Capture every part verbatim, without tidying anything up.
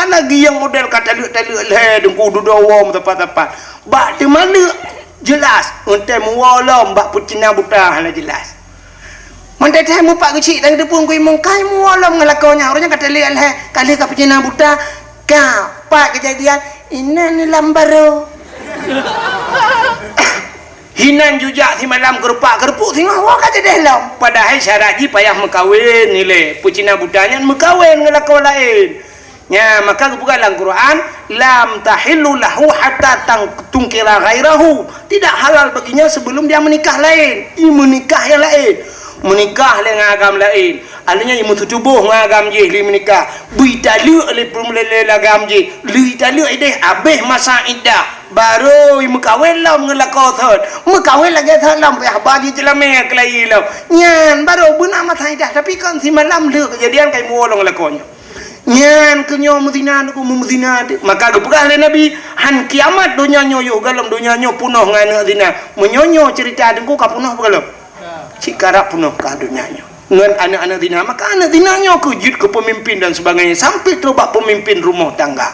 Lagi nyang model ka taleuek-taleuek lhèe, Teungku, dudoe woe meusapat-sapat. Bak teumaleuk jeulaih, eunteuk meuwoe lom bak peucina buta hana jeulaih. Mantong that mupat geuchik dan geuteupeue keu imum, ka meuwoe lom ngon lakoe nyan. Ureueng nyan ka taleuek lhèe, ka lheueh ka peucina buta, ka pat keujadian, inan lam barô. Hinan jujak simalam keurupak-keurupuek singoh woe ka jeudeh lom. Padahai syarat jih payah meukawen ilèe. Peucina buta nyan meukawen ngon lakoe laén. Nya, maka geupeugah lam Quran, "Lam tahillu lahu hatta tang-, tangkiha ghairahu." Tidak halal baginya sebelum dia menikah lain. I meunikah nyang laén. Meunikah lé ngon agam laén. Alheuh nyan i meututoboh ngon agam jih lheuh meunikah. Beu italeuek lé peureulèe agam jih. Lheuh italeuek ideh, abéh masa iddah. Barô i meukawen lom ngon lakoe thon. Meukawen lagèe thon lom, payah ba jih ceulamè keulayi lom. Nyan barô beuna masa iddah, tapi kon simalam lheueh keujadian ka i meuwoe lom ngon lakoe nyan. Nyan keuh nyoe meuzina, Teungku, meuzina teuh. Maka geupeugah lé Nabi, "Han kiamat donya nyoe yoh, gohlom donya nyoe peunoh ngon aneuk zina." Meunyoe nyoe ceurita, Teungku, ka peunoh peue gohlom? Cit karab peunoh ka donya nyoe ngon aneuk-aneuk zina. Maka aneuk zina nyoe keuh jeuet keu peumimpin dan sebagainya, sampai trok bak peumimpin rumoh tangga.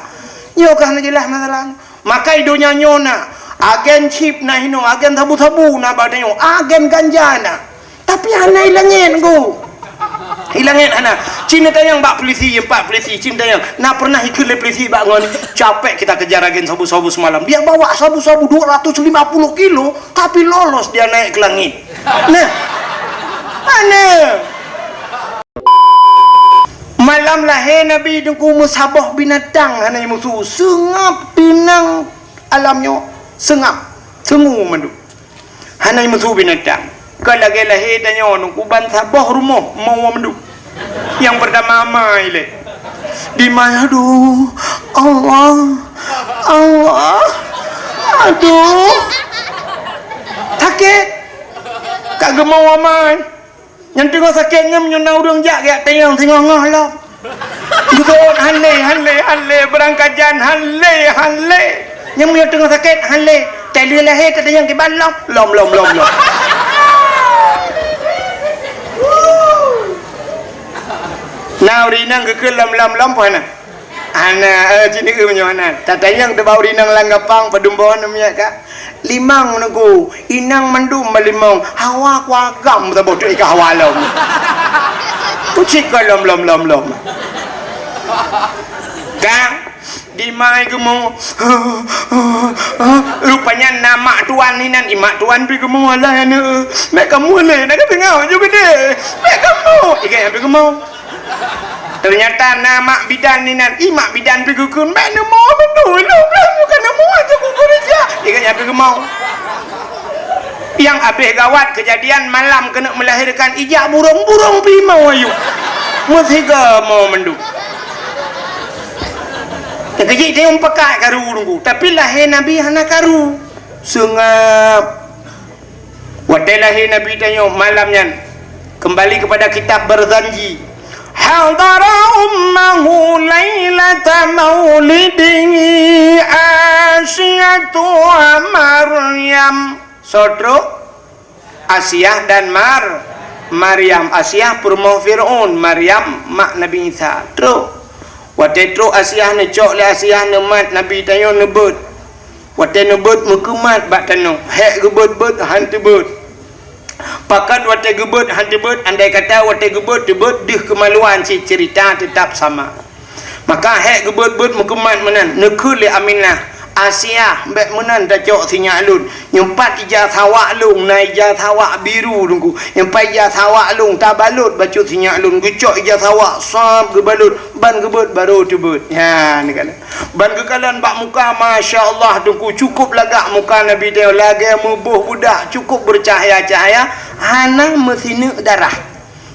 Nyoe ka hana jeulaih masalah nyoe. Maka i donya nyoe na agen chip na hinoe, agen sabu-sabu na bak tanyoe, agen ganja na. Tapi hana i langèt, Teungku. I langèt hana. Cit neutanyong bak polisi, pat polisi, cit neutanyong. Na pernah ikheun lé polisi bak ngon, "Capek kita kejar agen sabu-sabu semalam. Dia bawa sabu-sabu dua ratus lima puluh kilo, tapi lolos dia naik ke langit." Nah. Hana. Malam lahé Nabi, Teungku, meusaboh binatang hana i musu. Seungab teunang alam nyoe. Seungab. Seungue mandum. Hana i musu binatang. Ka lagèe lahé tanyoe, Teungku, ban saboh rumoh meuwoe mandum. Nyang peurtama ma ilèe. Di ma, aduh, Allah, Allah, aduh. Sakét. Ka geumeuwoe ma. Nyang teungoh sakét nyan meunyoe na ureueng jak geutanyong singoh-ngoh lom. Geuteuôt han lé, han lé, han lé, beurangkajan han lé, han lé. Nyan meunyoe teungoh sakét han lé, teuh lheueh lahé tatanyong kiban lom, lom, lom, lom, lom. Na ureueng inong geukheun lom, lom, lom, peue hana? Hana, eh, cit neu meunyoe hana. Tatanyong teuh bak ureueng inong lam gapang, padum boh aneuk miet ka? Limong, Teungku. Inong mandum ba limong. Hawa ku agam saboh teuk i ka hawa lom. Ku cit ka lom, lom, lom, lom. Ka? Di ma i geumo. Rupanya na mak tuan inan, i mak tuan pi geumo, "Alah aneuk, bèk kamoe lé, na ka teungoh ju geudeh. Bèk kamoe." I geuh nyan pi geumo. Teunyata na mak bidan inan, i mak bidan pi geukheun, "Bèk neumo beutôi lôn, lôn bukan neumo aja ku keureuja." I geuh nyan pi geumo. Nyang abéh gawat keujadian malam keuneuk meulahérkan, ijak burông-burông pi mo ayue. Meusigoe mo mandum. Teukeujeuet teuh pakat karu Teungku, tapi lahé Nabi hana karu. Seungab. Watèe lahé Nabi tanyoe malam nyan, keumbali keupada kitab Barzanji. Hadara ummahu lailata maulidihi Asiyatu wa Maryam. Soe trok? Asiah dan Mar-, Maryam. Asiah peurumoh Fir'aun, Maryam mak Nabi Isa. Trok. Watèe trok Asiah, neucok lé Asiah, neumat Nabi tanyoe, neubeuet. Watèe neubeuet, meukeumat bak tanoh. Hék geubeuet-beuet, han teubeuet. Pakon watèe geubeuet han teubeuet, andai kata watèe geubeuet teubeuet, deuh keumaluan cit, ceurita teutap sama. Maka hék geubeuet-beuet meukeumat meunan, neukheun lé Aminah, "Asiah, bèk meunan tacok sinyak lôn. Nyoe pat ija sawak lôn, na ija sawak biru Teungku. Nyoe pat ija sawak lôn, tabalot bacut sinyak lôn." Geucok ija sawak, sab geubalot, ban geubeuet barô teubeuet. Nyan, neukalon. Ban geukalon bak muka, masya Allah, Teungku, cukup lagak muka Nabi tanyoe, lagèe meuboh budak, cukup beucahya-cahya, hana meusineuk darah.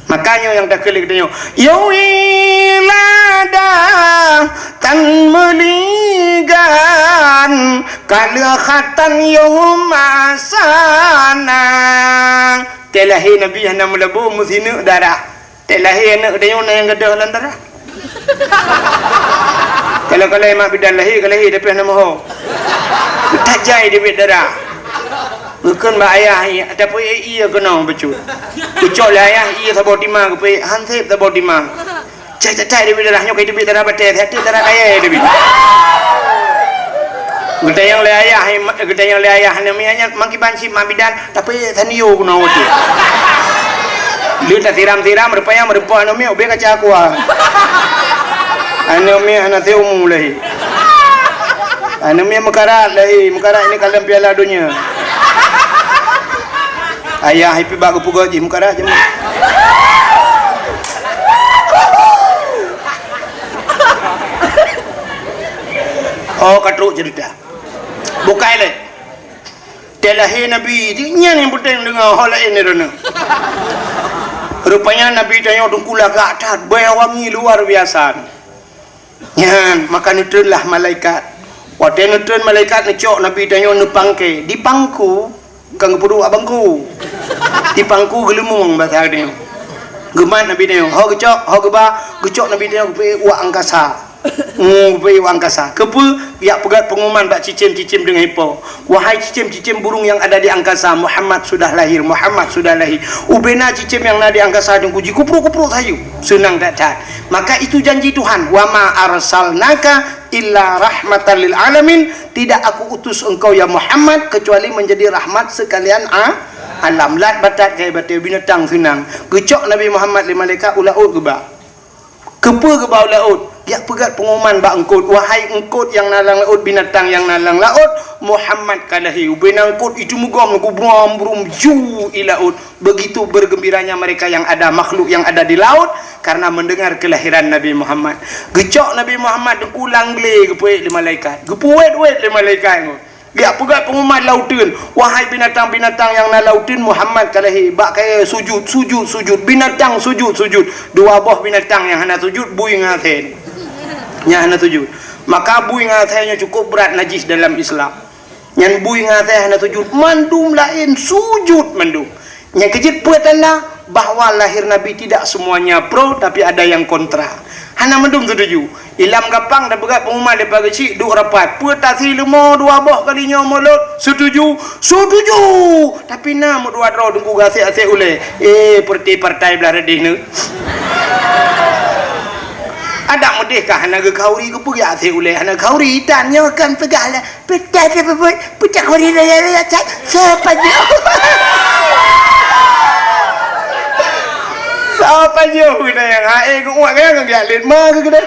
Maka nyoe nyang takheun lé geutanyoe, "Ya wilada tan meuligan, kaleukhatan yoh masana." Teuh lahé Nabi hana meulabô, meusineuk darah. Teuh lahé aneuk geutanyoe na nyang gadôh lam darah. Kalau-kalau mak bidan lahé, ka lahé tapi hana moho. Tajai dibit darah. Geukheun bak ayah, tapi ie keunoe bacut. Geucok lé ayah ie saboh timah, geupeuék han sép saboh timah. Cai, cai, cai, Dewi darah nyoe kai teubiet darah batée, hati darah kayée Dewi. Geutanyong lé ayah, geutanyong lé ayah, aneuk miet nyan makiban cit mak bidan, tapi tanio keunoe tu. Leuet tasiram-siram, rupanya meureumpok aneuk miet ubé kaca aqua. Aneuk miet hana siumu lahé. Aneuk miet meukarat lahé, meukarat ini kalon piala donya. Ayah ipi bak geupeugah jih meukarat jih. Oh, ka trok cerita. Bukai lé. Teuh lahé Nabi, nyan nyang peunteng deungoe, ho laén droeneuh. Rupanya Nabi tanyoe teungku lagak that, bèe wangi luar biasa. Nyan, maka neutreunlah malaikat. Watèe neutreun malaikat neucok Nabi tanyoe neupangke, dipangku, bukan geupeuduek bak bangku. Dipangku geuleumong basa tanyoe. Geumat Nabi tanyoe, ho geucok, ho geuba, geucok Nabi tanyoe geupeuék u angkasa. Hmm, geupeuék u angkasa. Keupeue? Geujak peugöt pengumuman bak cicém-cicém deungon ipo. Wahai cicém-cicém burung yang ada di angkasa, Muhammad sudah lahir, Muhammad sudah lahir. Ubé na cicém nyang na di angkasa teungku jikuprok-kuprok sayup. Seunang that-that. Maka itu janji Tuhan, "Wa ma arsalnaka illa rahmatan lil alamin." Tidak aku utus engkau ya Muhammad kecuali menjadi rahmat sekalian a-, alam. Lat batat kai batée binatang seunang. Geucok Nabi Muhammad lé malaikat u laôt geuba. Keupeue geuba u laôt? Geujak peugöt pengumuman bak eungkôt, "Wahai eungkôt nyang na lam laôt, binatang nyang na lam laôt, Muhammad ka lahé." Ubé na eungkôt itu meugom, gubrom brum ju i laôt. Begitu bergembiranya mereka yang ada, makhluk yang ada di laut, karena mendengar kelahiran Nabi Muhammad. Geucok Nabi Muhammad teungku lam glé geupeuék lé malaikat. Geupeuwét-wét lé malaikat nyoe. Geujak peugöt pengumuman lam uteuen, "Wahai binatang-binatang nyang na lam uteuen, Muhammad ka lahé." Bak kayée sujud, sujud, sujud. Binatang sujud, sujud. Dua boh binatang nyang hana sujud, bui ngon asèe. Nyang hana sujud. Maka bui ngon asèe nyoe cukup brat najis dalam Islam. Nyan bui ngon asèe hana sujud, mandum laén sujud mandum. Nyang keujeuet peue tanda bahwa lahir Nabi tidak semuanya pro, tapi ada yang kontra. Hana mandum setuju. Ilam gampang tapeugah pengumuman daripada keuchik duek rapat. Peue tasi leumo dua boh kali nyoe mulod? Setuju? Setuju! Tapi na meudua droe teungku gasek-asek ulèe. Eh, partai-partai blah reudeh nyoe. Adak meudeh ka hana geukhauri, keupeue asek ulèe hana khauri? Tan nyoe kan peugah lah. Peucah dia peubuet, peucah kuri raya-raya cat. Siapa dia? Siapa dia? Kena yang hai ke uak kan, ke atlet ma ke kena.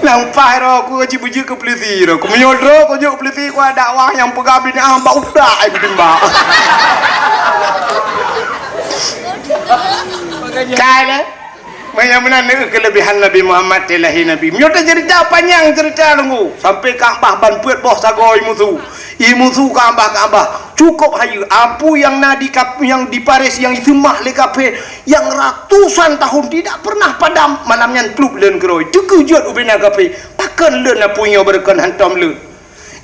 Nang pah ro ku cibujur ke polisi ro. Ku meunyoe droe ku jok polisi ku ada wah nyang peugah binatang bak utak ai bitimbak. Kai lah. Meunan meunan keulebihan Nabi Muhammad teuh lahé Nabi. Meunyoe tacerita panyang cerita teungku, sampai Ka'bah ban peuet boh sagoe musu. Imusu Ka'bah, Ka'bah. Cukup hayeue. Apui nyang na di kap-, nyang di Paris nyang iseumah lé kafé nyang ratusan tahun tidak pernah padam, malam nyan plup leuen keurôi. Teukeujot ubena kafé. Pakon leuen apui nyoe beureukan hantom leuen.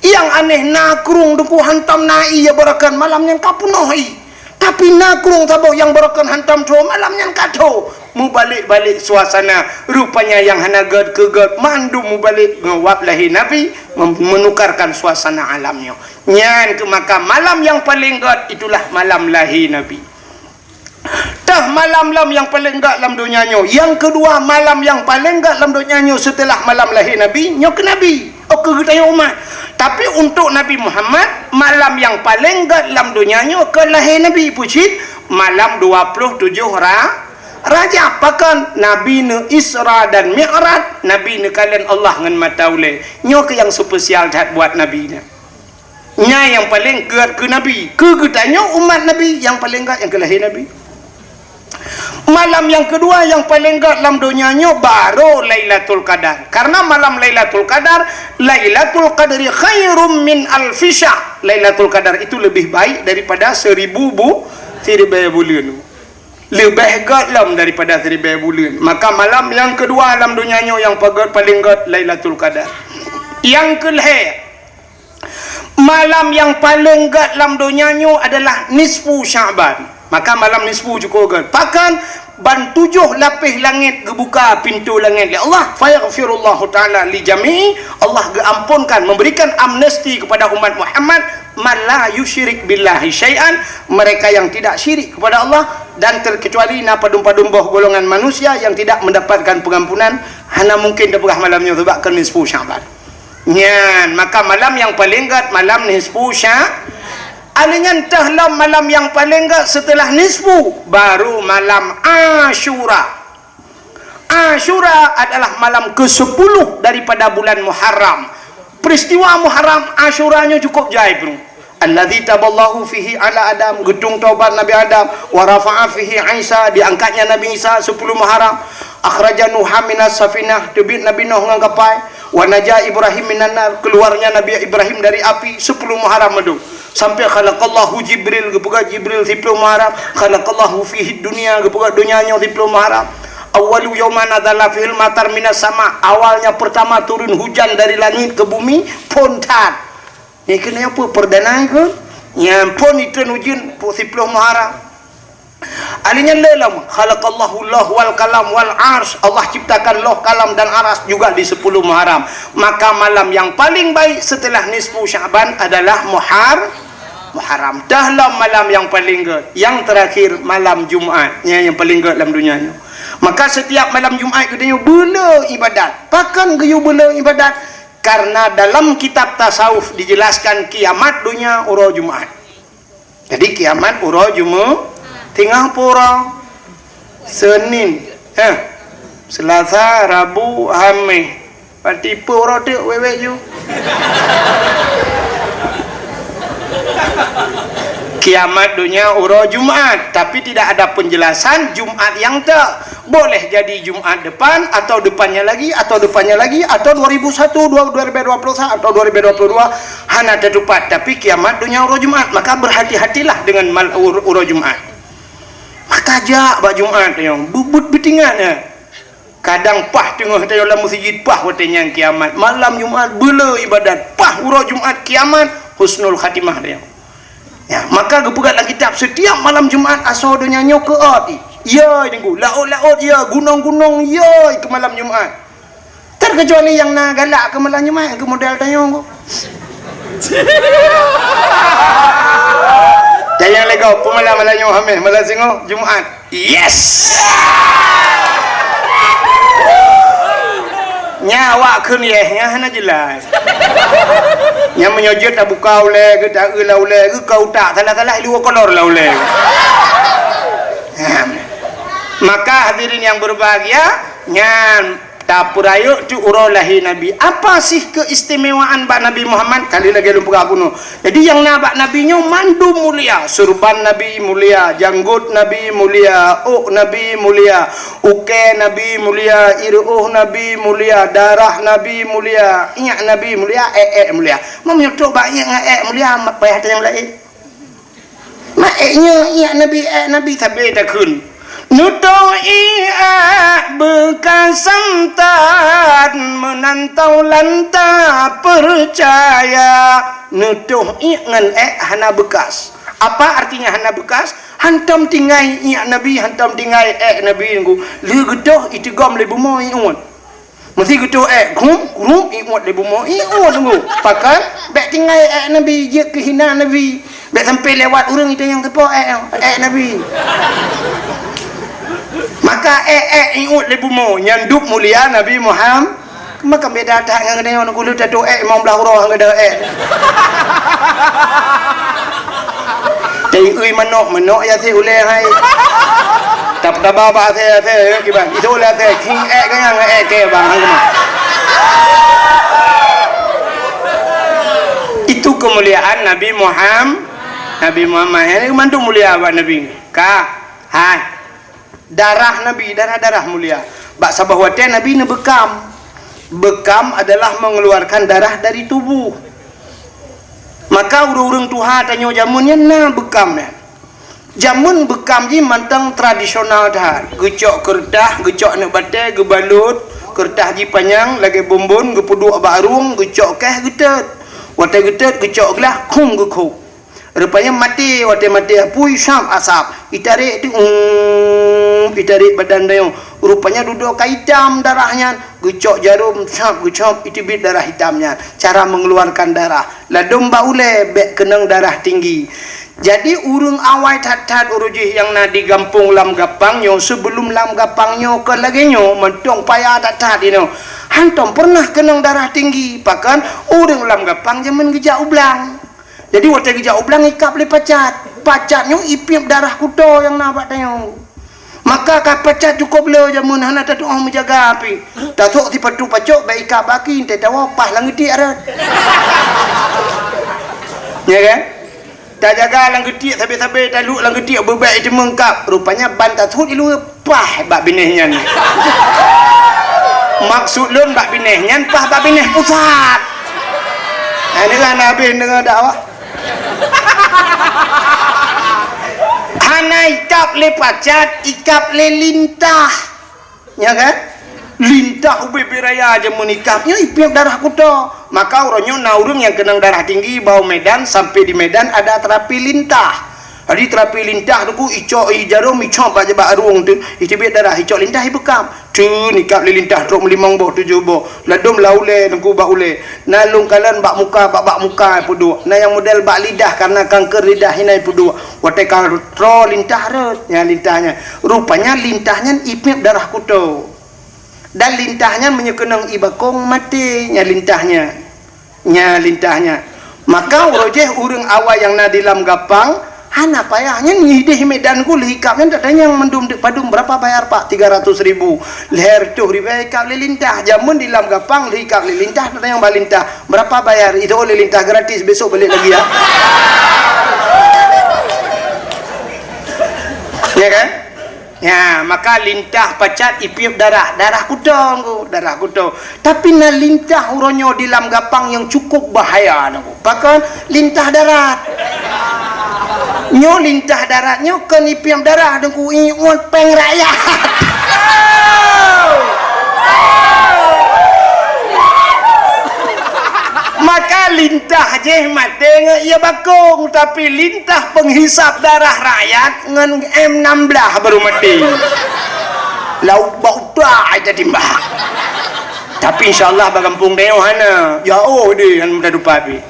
Nyang aneh na krueng teungku hantom na ie beureukan, malam nyan ka peunoh ie. Tapi na krueng saboh nyang beureukan hantom tho, malam nyan ka tho. Mubalek-balek suasana, rupanya nyang hana gèt keu gèt mandum mubalek ngon wab lahé Nabi, mem-, menukarkan suasana alam nyoe. Nyan keuh maka malam nyang paleng gèt itulah malam lahé Nabi. Teuh malam lom nyang paleng gèt lam donya nyoe. Nyang keudua, malam nyang paleng gèt lam donya nyoe seuteulah malam lahé Nabi, nyoe keuh Nabi. Oh, keu geutanyoe umat. Tapi untuk Nabi Muhammad, malam nyang paleng gèt lam donya nyoe keu lahé Nabi, peue cit? Malam dua ploh tujoh Ra-, Rajab. Pakon? Nabi neu-Isra dan Mi'raj, Nabi neukalon Allah ngon mata ulèe. Nyoe keuh nyang spesial that buat Nabi nyan. Nyan nyang paleng gèt keu Nabi. Keu geutanyoe umat Nabi, nyang paleng gèt nyang keu lahé Nabi. Malam nyang keudua nyang paleng gèt lam donya nyoe baru Lailatul Qadar. Karena malam Lailatul Qadar, Lailatul Qadri khairum min alfi syahr. Lailatul Qadar itu lebih baik daripada seribu bu-, siribèe buleuen. Leubeh gèt lom daripada siribèe buleuen. Maka malam nyang keudua lam donya nyoe nyang pagèt paleng gèt Lailatul Qadar. Nyang keulhèe, malam nyang paleng gèt lam donya nyoe adalah nisfu Sya'ban. Maka malam nisfu cukup gèt. Pakon? Ban tujoh lapéh langèt geubuka pintoe langèt lé Allah. Fayaghfirullahu ta'ala li jami'i. Allah geuamponkan, memberikan amnesti kepada umat Muhammad, man la yusyrik billahi syai'an, mereka yang tidak syirik kepada Allah, Dan terkecuali na padum-padum boh golongan manusia yang tidak mendapatkan pengampunan, hana mungkin tapeugah malam nyoe, sebab keu nisfu Sya'ban. Nyan, maka malam nyang paleng gét malam nisfu Sya-, alèh nyan teuh lom malam nyang paleng gét setelah nisfu, baru malam Asyura. Asyura adalah malam kesepuluh daripada bulan Muharram. Peristiwa Muharram, Asyura nyoe cukup jai, bro. Allazi taballahu fihi ala Adam, geutung taubat Nabi Adam, wa rafa'a fihi Isa, diangkatnya Nabi Isa, sepuluh Muharram. Akhraja Nuha minas safinah, teubiet Nabi Nuh ngon kapai, wa naja Ibrahim minan nar, keluarnya Nabi Ibrahim dari api, sepuluh Muharram mandum. Sampai khalaqallahu Jibril, geupeugah Jibril, siploh Muharram, khalaqallahu fihi dunya, geupeugah donya nyoe, siploh Muharram. Awwalu yauman nazala fihil matar minas sama, awalnya pertama turun hujan dari langit ke bumi, phon that. Nyan keuneuk peue? Perdana ikôt. Nyan phon itreun ujeuen, pu-, siploh Muharram. Alèh nyan lé lom, khalaqallahu lauh wal qalam wal arsy. Allah ciptakan lauh, kalam dan aras juga di sepuluh Muharram. Maka malam yang paling baik setelah nisfu Sya'ban adalah Muhar-, Muharram. Teuh lom malam yang paling gét. Yang terakhir malam Jumat. Nyan yang paling gét lam dunia nyoe. Maka setiap malam Jumat geutanyoe beulé ibadat. Pakon geuyue beulé ibadat? Karena dalam kitab tasawuf dijelaskan kiamat dunia uroe Jumat. Jadi kiamat uroe Jumaat, tinggai pura Senin, eh, Selasa, Rabu, Hamis. Berarti peue uroe teuk wék-wék ju? Kiamat dunia uroe Jumaat, tapi tidak ada penjelasan Jumaat nyang teuk. Boleh jadi Jumaat depan, atau depannya lagi, atau depannya lagi, atau dua ribu satu, dua-, dua ribu dua puluh satu, atau dua ribu dua puluh dua, hana teutupat. Tapi kiamat dunia uroe Jumaat, maka berhati-hatilah dengan mal-, ur-, uroe Jumaat. Maka jak bak Jumaat nyoe, beubuet beutingat nyan. Kadang paih teungoh tanyoe lam meuseujid, paih watèe nyan kiamat. Malam Jumaat beulé ibadat, paih uroe Jumaat kiamat, husnul khatimah tanyoe. Ya, maka geupeugah lam kitab, setiap malam Jumaat asoe donya nyoe keuôt. Ya, Teungku, laôt-laôt ya, gunong-gunong ya, keu malam Jumaat. Terkecuali nyang na galak keu malam Jumaat, keu model tanyoe. Tanyoe lego, peue malam, malam nyoe Hamis, malam singoh Jumaat. Yes! Nyan awak kheun yes, nyan hana jelas. Nyan meunyoe jeuet tabuka ulèe geuh, taeu lam ulèe geuh, ka utak salah-salah, luwa kolor lam ulèe geuh. Maka hadirin yang berbahagia, nyan tapeurayeuk teuk uroe lahé Nabi. Apa sih keistimewaan bak Nabi Muhammad? Kali lagèe lôn peugah bunoe. Jadi nyang na bak Nabi nyoe mandum mulia. Surban Nabi mulia, janggot Nabi mulia, ôk Nabi mulia, ukèe Nabi mulia, iruôh Nabi mulia, darah Nabi mulia, iék Nabi mulia, èk-èk mulia. Meunyoe trôk bak iék ngon èk mulia, payah tanyong laén. Mak èk nyoe, iék Nabi, èk Nabi, sabé takheun. Neutoh iék beukasan tan, meunan taulan tapeucaya. Neutoh iék ngon èk hana beukas. Apa artinya hana beukas? Hantom tinggai iék Nabi, hantom tinggai èk Nabi nunggu. Lheueh geutoh iteugom lé bumoe ié uet. Meusé geutoh èk, grum, grum, ié uet lé bumoe, ié uet nunggu. Pakon, bèk tinggai èk Nabi, jeuet keu hina Nabi. Bèk sampai lewat ureueng itanyong sapo èk, èk Nabi. Maka èk, èk, ié uet lé bumoe, nyan dub mulia Nabi Muhammad. Maka beda that ngon geutanyoe, nunggu lheueh tatoh èk, limong blah uroe ngon geutanyoe èk. Teuiui manok, manok ya si ulèe hai. Tap-, taba bak asèe, asèe, ya, kiban. Itu ulèe asèe, king èk ganyang, èk kèe bang, hai, keuman. Itu kemuliaan Nabi Muham-, Nabi Muhammad. Ini mandum mulia bak Nabi. Ka, hai. Darah Nabi, darah-darah mulia. Bak saboh watèe Nabi neubeukam. Beukam adalah mengeluarkan darah dari tubuh. Maka ureueng-ureueng tuha tanyoe jameun nyan na beukam nyan. Jameun beukam jih mantong tradisional that. Geucok keureutah, geucok aneuk batèe, geubalot, keureutah jih panyang lagèe bonbon, geupeuduek bak arueng, geucok kèh, geutot. Watèe geutot, geucok glah, khum geukhôb. Rupanya maté, watèe maté apui, sab asab. Itarek tu, um, itarek badan tanyoe. Rupanya dudoe ka itam darah nyan. Geucok jarom, sab, geucok, iteubiet darah itam nyan. Cara mengeluarkan darah. Ladôm bak ulèe, bèk keunong darah tinggi. Jadi, ureuëng awai that-that ureuëng jih nyang na di gampông Lam Gapang nyoe, seubeulom Lam Gapang nyoe kon lagée nyoe, mantong paya that-that inoe. Hántom peureunah keunong darah tinggi, pakon ureuëng Lam Gapang jameun geujak u blang. Jadi, watée geujak u blang ikab lé pacat. Pacat nyoe ipiep darah kuto nyang na bak tanyoe. Maka ka pacat cukôp le jameun hana tatuoh meujaga pih. Tasok sipatu pacok bak ikab baki, teuh tawoe pah lam geutiek rot. Ya kan? Tajaga lam geutiek sabe-sabe, taluek lam geutiek beubek iteumengkab. Rupanya ban tasut iluwa pah bak binéh nyan. Maksud lôn bak binéh nyan pah bak binéh pusat. Nah, inilah na habéh deungoe dakwah. Hana ikab lé pacat, ikab lé lintah. Ya kan? Lintah ubé-bé raya jameun ikab nyoe ipiep darah kuto. Maka uroe nyoe na ureuëng nyang keunong darah tinggi bak u Medan, sampai di Medan ada terapi lintah. Jadi terapi lintah tu ku icok i jarum, icok bak, bak arueng tu, iteubiet darah, icok lintah ibeukab. Teun ikab lé lintah trok meulimong boh, tujoh boh. Ladom lam ulée teungku bak ulée. Na lôn kalon bak muka, bak, bak muka peuduek. Na nyang model bak lidah karena kanker lidah hina peuduek. Watée ka troe lintah rot, nyan lintah nyan. Rupanya lintah nyan ipiep darah kuto. Dan lintah nyan meunyoe keunong i bakong maté, nyan lintah nyan. Nyan lintah nyan. Maka uroe jih ureuëng awai nyang na di Lam Gapang, hana payah nyan ideh Medan ku lheuh ikab nyan tatanyong mandum deuk padum, berapa bayar, Pak? Tiga ratus ribu. Lhée reutôh ribée ikab lé lintah. Jameun di Lam Gapang lheuh ikab lé lintah tatanyong bak lintah, berapa bayar? Itu oleh lintah gratis, besok balik lagi ya. Ya kan? Ya, maka lintah pacat ipiep darah, darah kuto, Teungku, darah kuto. Tapi na lintah uroe nyoe di Lam Gapang nyang cukup bahaya, Teungku. Pakon? Lintah darat. Nyoe lintah darat nyoe kon ipiep darah, Teungku, ingat péng rakyat. Maka lintah jih maté ngon ie bakong, tapi lintah penghisap darah rakyat ngon M enam belas baru maté. Lauk bak utak ai tatimbak. Tapi insya Allah bak gampông tanyoe hana. Jauh deh, hana meudadupat pih.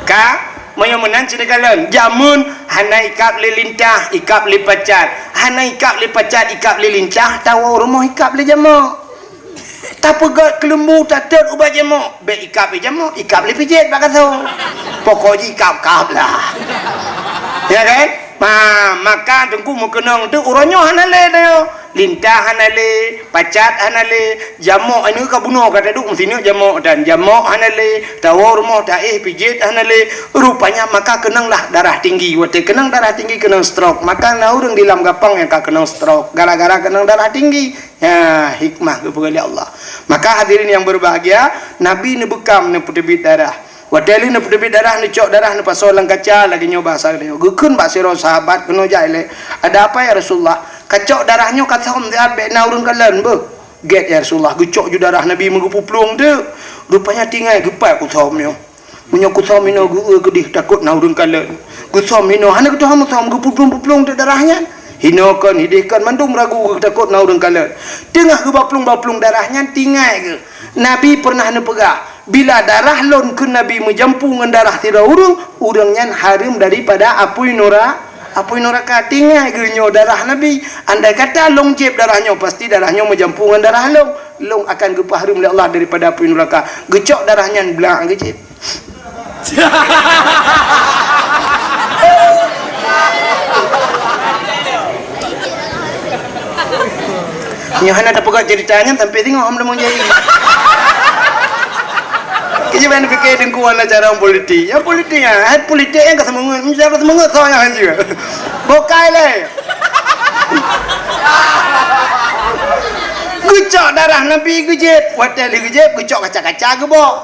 Ka, meunyoe meunan cit kalon, jameun hana ikab lé lintah, ikab lé pacat. Hana ikab lé pacat, ikab lé lintah, tawoe rumoh ikab lé jamok. Tapeugét keuleumbu, tatot ubak jamok. Bék ikab lé jamok, ikab lé pijet bak gasoe. Pokok jih ikab-kab lah. Ya kan? Ma, maka Teungku meukeunong tu uroe nyoe hana lé tanyoe. Lintah hana lé, pacat hana lé, jamok anu ka bunoe ka taduek meusineuk jamok dan jamok hana lé, tawoe rumoh taéh pijet hana lé. Rupanya maka keunonglah darah tinggi. Watée keunong darah tinggi keunong stroke. Maka na ureuëng di Lam Gapang nyang ka keunong stroke gara-gara keunong darah tinggi. Ya, hikmah geupeugah lé Allah. Maka hadirin yang berbahagia, Nabi neubeukam neupeuteubiet darah. Watée lheueh neupeuteubiet darah, neucok darah neupasoe lam kaca lagée nyoe bahasa geutanyoe. Geukheun bak sidroe sahabat keunoe jak ilée, "Ada apa ya Rasulullah? Kacok darah nyoe ka thom siat bék na ureuëng kalon beuh." "Gét ya Rasulullah, geucok ju darah Nabi meugeupuplueng teuk. Rupanya tinggai geupat kuthom nyoe." Meunyoe kuthom inoe geu-eu keudeh takot na ureuëng kalon. Kuthom inoe hana geutuha meuthom geupuplueng-puplueng teuk darah nyan. Inoe kon, ideh kon mandum ragu geutakot na ureuëng kalon. Teungoh geubaplueng-baplueng darah nyan tinggai geuh. Nabi peureunah neupeugah, "Bila darah lôn," kheun Nabi, "meujampu ngon darah sidroe ureuëng, ureuëng nyan hareuem daripada apui nura-, apui nuraka." Tinggai geuh nyoe darah Nabi. Andai kata lôn jieb darah nyoe, pasti darah nyoe meujampu ngon darah lôn. Lôn akan geupeuhareuem lé Allah daripada apui nuraka. Geucok darah nyan blah geujieb. Nyoe hana tapeugah cerita nyan sampai singoh hom lamong jai. Keujiban fikir dengkuan acara politik. Ya politik ya, hai politik yang kesemengut, menjadi kesemengut soal yang hancur. Bukai leh. Geucok darah Nabi geujieb, watée lheueh geujieb geucok kaca-kaca geubok.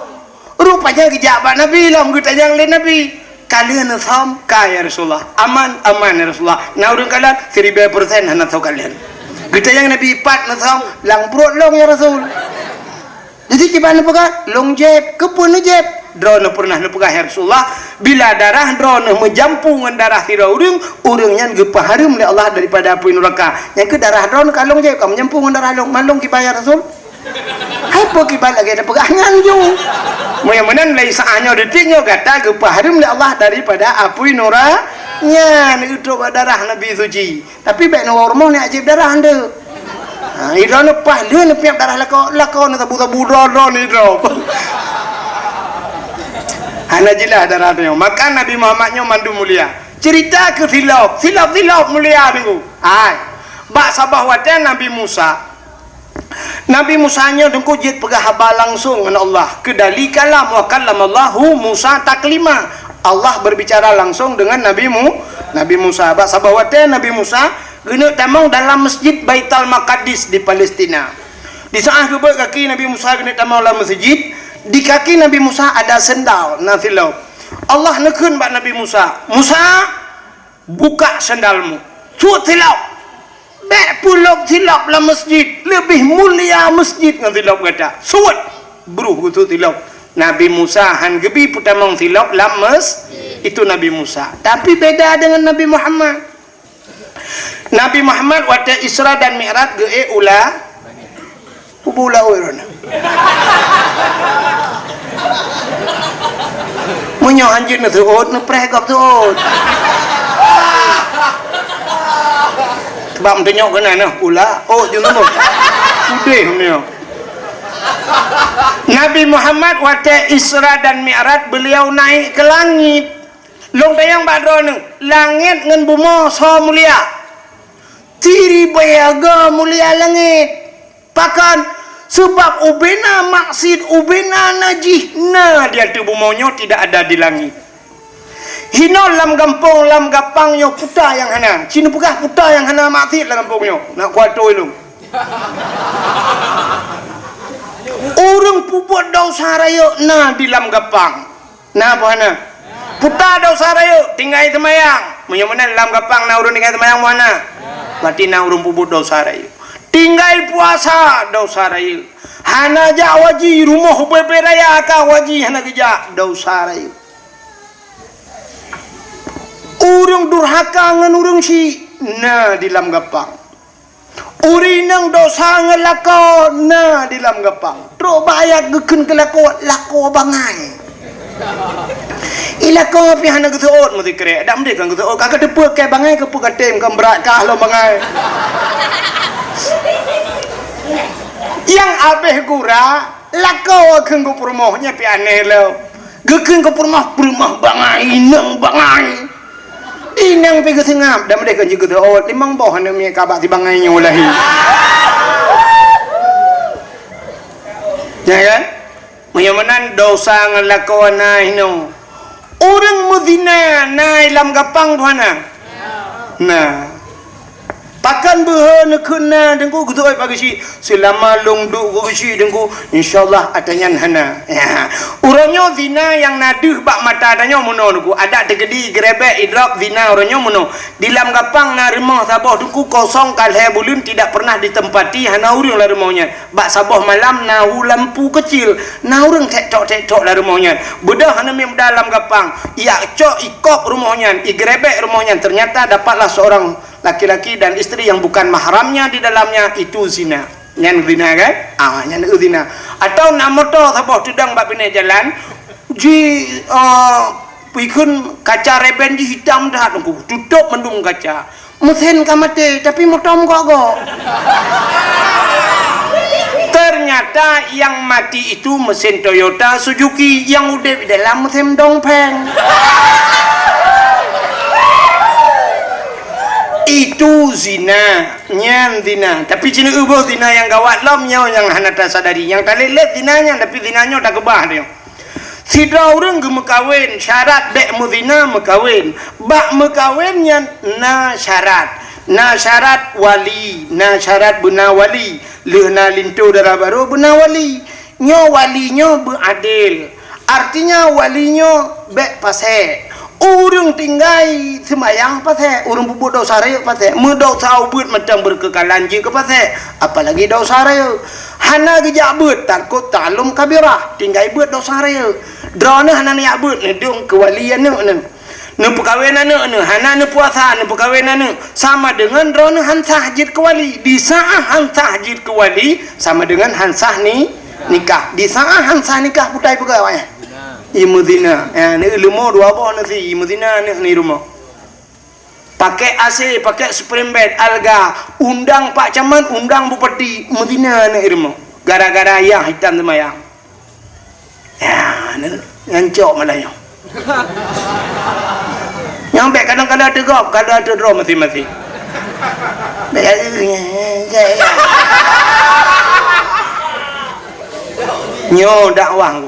Rupanya geujak bak Nabi lom geutanyong lé Nabi, "Ka lheueh neusom?" "Ka ya Rasulullah." "Aman?" "Aman ya Rasulullah." "Na ureuëng kalon?" "Siribée persen hana soe kalon." Geutanyong Nabi, "Pat neusom?" "Lam pruet lôn ya Rasul." Jadi kiban neupeugah, "Lôn jieb." "Keupeue neujieb?" "Droeneuh peureunah neupeugah ya Rasulullah, bila darah droeneuh meujampu ngon darah sidroe ureuëng, ureuëng nyan geupeuhareuem lé Allah daripada apui nuraka. Nyang keuh darah droeneuh ka lôn jieb, ka meujampu ngon darah lôn, mandum kiban ya Rasul." Hai peue kiban lagée tapeugah nyan ju. Meunyoe meunan lé saát nyoe detik nyoe gata geupeuhareuem lé Allah daripada apui nura-, Nyan, itu bak darah Nabi suci. Tapi bèk neuwoe rumoh neujieb darah nyan. Ha, idroeneuh paih lheueh neupiep darah lakoe, lakoe neusabu-sabu droe-droe nidroe. Hana jeulaih darah nyoe. Maka Nabi Muhammad nyoe mandum mulia. Cerita keu silop, silop-silop mulia Teungku. Hai. Bak saboh watèe Nabi Musa, Nabi Musa nyoe Teungku jeuet peugah haba langsong ngon Allah. Keu dali kalam, wa kallamallahu Musa taklima. Allah berbicara langsung dengan Nabi Mu-, Nabi Musa. Bak saboh watèe Nabi Musa geuneuk tamong dalam Masjid Baitul Maqdis di Palestina. Di saat geubeuet kaki Nabi Musa geuneuk tamong lam masjid, di kaki Nabi Musa ada sendal, na silop. Allah neukheun bak Nabi Musa, "Musa, buka sendalmu. Suet silop. Bèk peulop silop lam masjid. Leubeh mulia masjid ngon silop gata. Suet." Bruh geusuet silop. Nabi Musa han geubi peutamong silop lam mes-, itu Nabi Musa. Tapi beda dengan Nabi Muhammad. Nabi Muhammad watèe Isra dan Mi'raj geuék u la-, u bu laôt droeneuh. Meunyoe hanjeuet neuseuôt, neupreh gob seuôt. Sebab meuteunyoe keunan nyoe, u laôt jeuet nyoe. Udeh meunyoe. Nabi Muhammad watèe Isra dan Mi'raj, beliau naik ke langit. Lôn tanyong bak droeneuh, langét ngon bumoe soe mulia? Siribèe go mulia langét. Pakon? Sabab ubena maksiet, ubena najih na di ateueh bumoe nyoe, tidak ada di langét. Hinoe lam gampông, lam gapang nyoe peue nyang hana. Ci neupeugah peue nyang hana maksiet lam gampông nyoe. Na kuatôi lôn. Ureueng peubuet desya rayeuk na di lam gapang. Na peue hana? Peue desya rayeuk, tinggai seumayang. Meunyoe meunan lam gapang na ureueng tinggai seumayang, peue hana? Berarti na ureueng peubuet desya rayeuk. Tinggai puasa, desya rayeuk. Hana jak haji, rumoh ubé-bé raya ka haji hana geujak, desya rayeuk. Ureueng durhaka ngon ureueng syik na di lam gapang. Ureueng inong desya ngon lakoe na di lam gapang. Trok bak ayat geukheun keu lakoe, lakoe bangai. I lakoe pih hana geuseuôt meusikrek. Dak meudeh kan geuseuôt, ka geuteupeue keu bangai, keu peue ka tem, ka brat kah lom bangai. Nyang abéh gura, lakoe kheun geupeurumoh, nyan pih aneh lom. Geukheun geupeurumoh, peurumoh bangai, inong bangai. Inong pih geuseungab, dak meudeh kan jeuet geuseuôt, limong boh aneuk miet ka bak si bangai nyoe lahé. Ya kan? Meunyoe meunan desya ngon lakoe na hinoe. Ureueng meuzina na i lam gapang peue hana? Na. Pakon beuhe neukheun na Teungku, geuseuôt bak geuchik? Seulama lôn duek bak geuchik Teungku, insya Allah ata nyan hana. Ya. Uroe nyoe zina nyang na deuh bak mata tanyoe meunoe Teungku. Adak teukeudi geurebek idrop zina uroe nyoe meunoe. Di lam gapang na rumoh saboh Teungku kosong ka lhèe buleuen tidak pernah ditempati, hana ureueng lam rumoh nyan. Bak saboh malam na hu lampu keucil, na ureueng tek-tok-tek-tok lam rumoh nyan. Beudôh aneuk miet muda lam gapang, ijak cok ikop rumoh nyan, igeurebek rumoh nyan, ternyata dapatlah seorang laki-laki dan isteri yang bukan mahramnya di dalamnya, itu zina. Nyan zina kan? Ah, nyan zina. Atau na moto saboh teudong bak binéh jalan, ji, ah, ikheun kaca reben jih itam that, tutôp mandum kaca. Mesin ka maté, tapi moto meugok-gok. Ternyata yang mati itu mesin Toyota Suzuki, yang udép di dalam mesin dongpeng. Itu zina, nyan zina. Tapi ci neuboh zina nyang gawat lom nyoe nyang hana tasadari. Nyang talét-lét zina nyan, tapi zina nyoe takeubah nyoe. Sidroe ureueng geumeukawen, syarat bèk meuzina meukawen. Bak meukawen nyan na syarat. Na syarat wali, na syarat beuna wali. Lheueh na linto dara barô beuna wali. Nyoe wali nyoe beuadil. Artinya wali nyoe bèk pasék. Ureueng tinggai seumayang pasék, ureueng peubuet desya rayeuk pasék, meudesya ubeuet mantong beukeukalan jeuet keu pasék, apalagi desya rayeuk. Hana geujak beuet, tarkut ta'allum kabirah, tinggai beuet desya rayeuk. Droeneuh hana neujak beuet, neudong keu wali aneuk neuh. Neupeukawen aneuk neuh, hana neupuasa, neupeukawen aneuk, sama deungon droeneuh han sah jeuet keu wali. Di saát han sah jeuet keu wali, sama deungon han sah ni-, nikah. Di saát han sah nikah, peue tapeugah awaknyan? Imeuzina. Ya, ni leumo dua boh nasi, imeuzina aneuk ni rumoh. Pakai A C, pakai spring bed, alga, undang Pak Camat, undang Bupati, meuzina aneuk rumoh. Gara-gara yah hitam seumayang. Ya, ni, nyan cok malah nyoe. Nyang bèk kadang-kadang teugop, kadang teudroe maséng-maséng. Bèk, nyoe dakwah.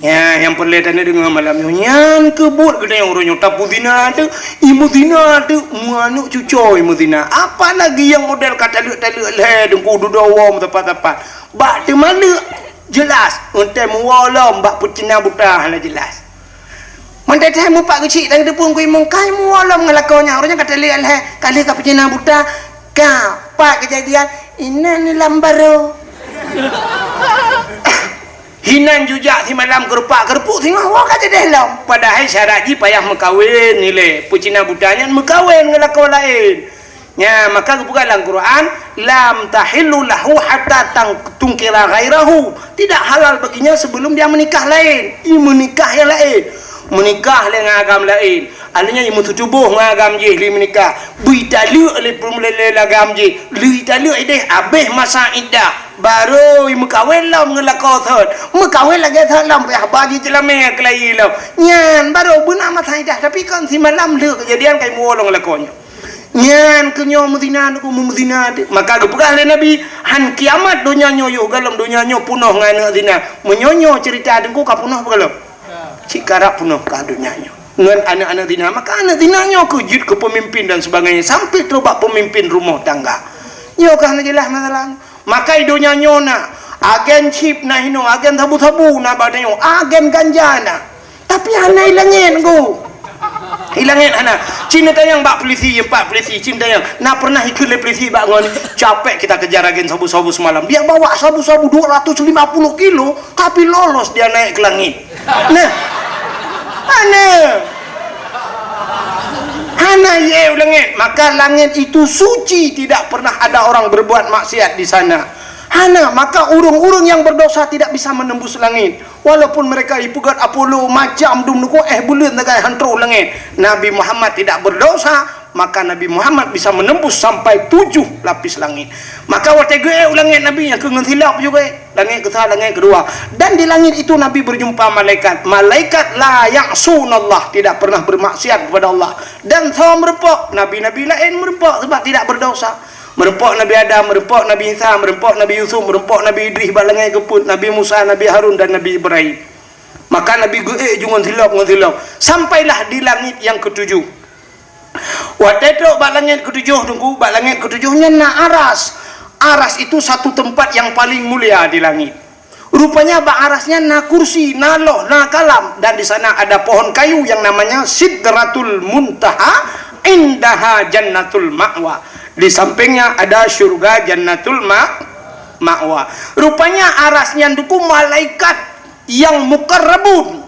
Ya, nyang peureulèe taneuk deungö malam nyoe. Nyan keuh buet geutanyoe uroe nyoe tapeuzina teuh, imeuzina teuh, meuaneuk cucoe imeuzina. Apalagi nyang model ka taleuek-taleuek lhèe, deungku dudoe woe meusapat-sapat. Bak teumaleuek, jelas, eunteuk meuwoe lom bak peucina buta hana jelas. Mantong teuh mupat geuchik dan geuteupeue keu imum, kai meuwoe lom ngon lakoe nyan. Uroe nyan ka taleuek lhèe, ka lheueh ka peucina buta, ka, pat keujadian, inan ni lam barô. Hinan jujak simalam keurupak-keurupuek singoh woe ka jadeh lom. Padahai syarat jih payah meukawen ilèe. Peucina buta nyan meukawen ngon lakoe laén. Nya, maka geupeugah lam Quran, "Lam tahillu lahu hatta tang-, tunkira ghairahu." Tidak halal baginya sebelum dia menikah laén. I meunikah nyang laén. Meunikah lé ngon agam laén. Akhirnya i meututuboh ngon agam jih lé meunikah. Beu italeuek lé peureulèe agam jih. Lé italeuek ideh abéh masa iddah. Barô i meukawen lom ngon lakoe thon. Meukawen lagèe thon lom, payah ba jih ceulamé keulayie lom. Nyan barô beuna masa iddah, tapi kon simalam lheueh keujadian kai meuwoe lom ngon lakoe nyoe. Nyan keuh nyoe meuzina, teungku, meuzina teuh. Maka geupeugah lé Nabi, "Han kiamat donya nyoe yoh galom donya nyoe peunoh ngon aneuk zina." Meunyoe nyoe ceurita, teungku, ka peunoh peue galom? Cit karab peunoh ka donya nyoe ngon aneuk-aneuk zina. Maka aneuk zina nyoe keuh jeuet keu peumimpin dan sebagainya, sampai trok bak peumimpin rumoh tangga. Nyoe ka hana jeulaih masalah. Maka i donya nyoe na agen chip na hinoe, agen sabu-sabu na bak tanyoe, agen ganja na. Tapi hana i langèt, teungku. I langèt hana. Cit neutanyong bak polisi, bak polisi, cit neutanyong. Na pernah ikheun lé polisi bak ngon, "Capek kita kejar agen sabu-sabu semalam. Dia bawa sabu-sabu dua ratus lima puluh kilo, tapi lolos dia naik ke langit." Nah. Hana. Hana i u langèt. Maka langèt itu suci, tidak pernah ada orang berbuat maksiat di sana. Hana, maka ureueng-ureueng nyang berdosa tidak bisa menembus langit. Walaupun mereka ipeugöt Apollo macam dum nuko eh buleuen sagai han trôh u langèt. Nabi Muhammad tidak berdosa, maka Nabi Muhammad bisa menembus sampai tujuh lapis langit. Maka watèe geuék u langèt Nabi nyang keu ngon silop juga. Langèt keusa, langèt keudua. Dan di langit itu Nabi berjumpa malaikat. Malaikat la ya'sunallah, tidak pernah bermaksiat kepada Allah. Dan soe meureumpok, nabi-nabi laén meureumpok sebab tidak berdosa. Meureumpok Nabi Adam, meureumpok Nabi Isa, meureumpok Nabi Yusuf, meureumpok Nabi Idris bak langèt keupeuet, Nabi Musa, Nabi Harun dan Nabi Ibrahim. Maka Nabi geuék ju ngon silop, ngon silop. Sampailah di langit yang ketujuh. Watèe trôk bak langèt keutujôh, teungku, bak langèt keutujôh nyan na aras. Aras itu satu tempat yang paling mulia di langit. Rupanya bak aras nyan na kursi, na loh, na kalam, dan di sana ada pohon kayu yang namanya Sidratul Muntaha, indaha Jannatul Ma'wa. Di sampingnya ada syurga Jannatul Ma-, Ma'wa. Rupanya aras nyan, teungku, malaikat yang muqarrabun.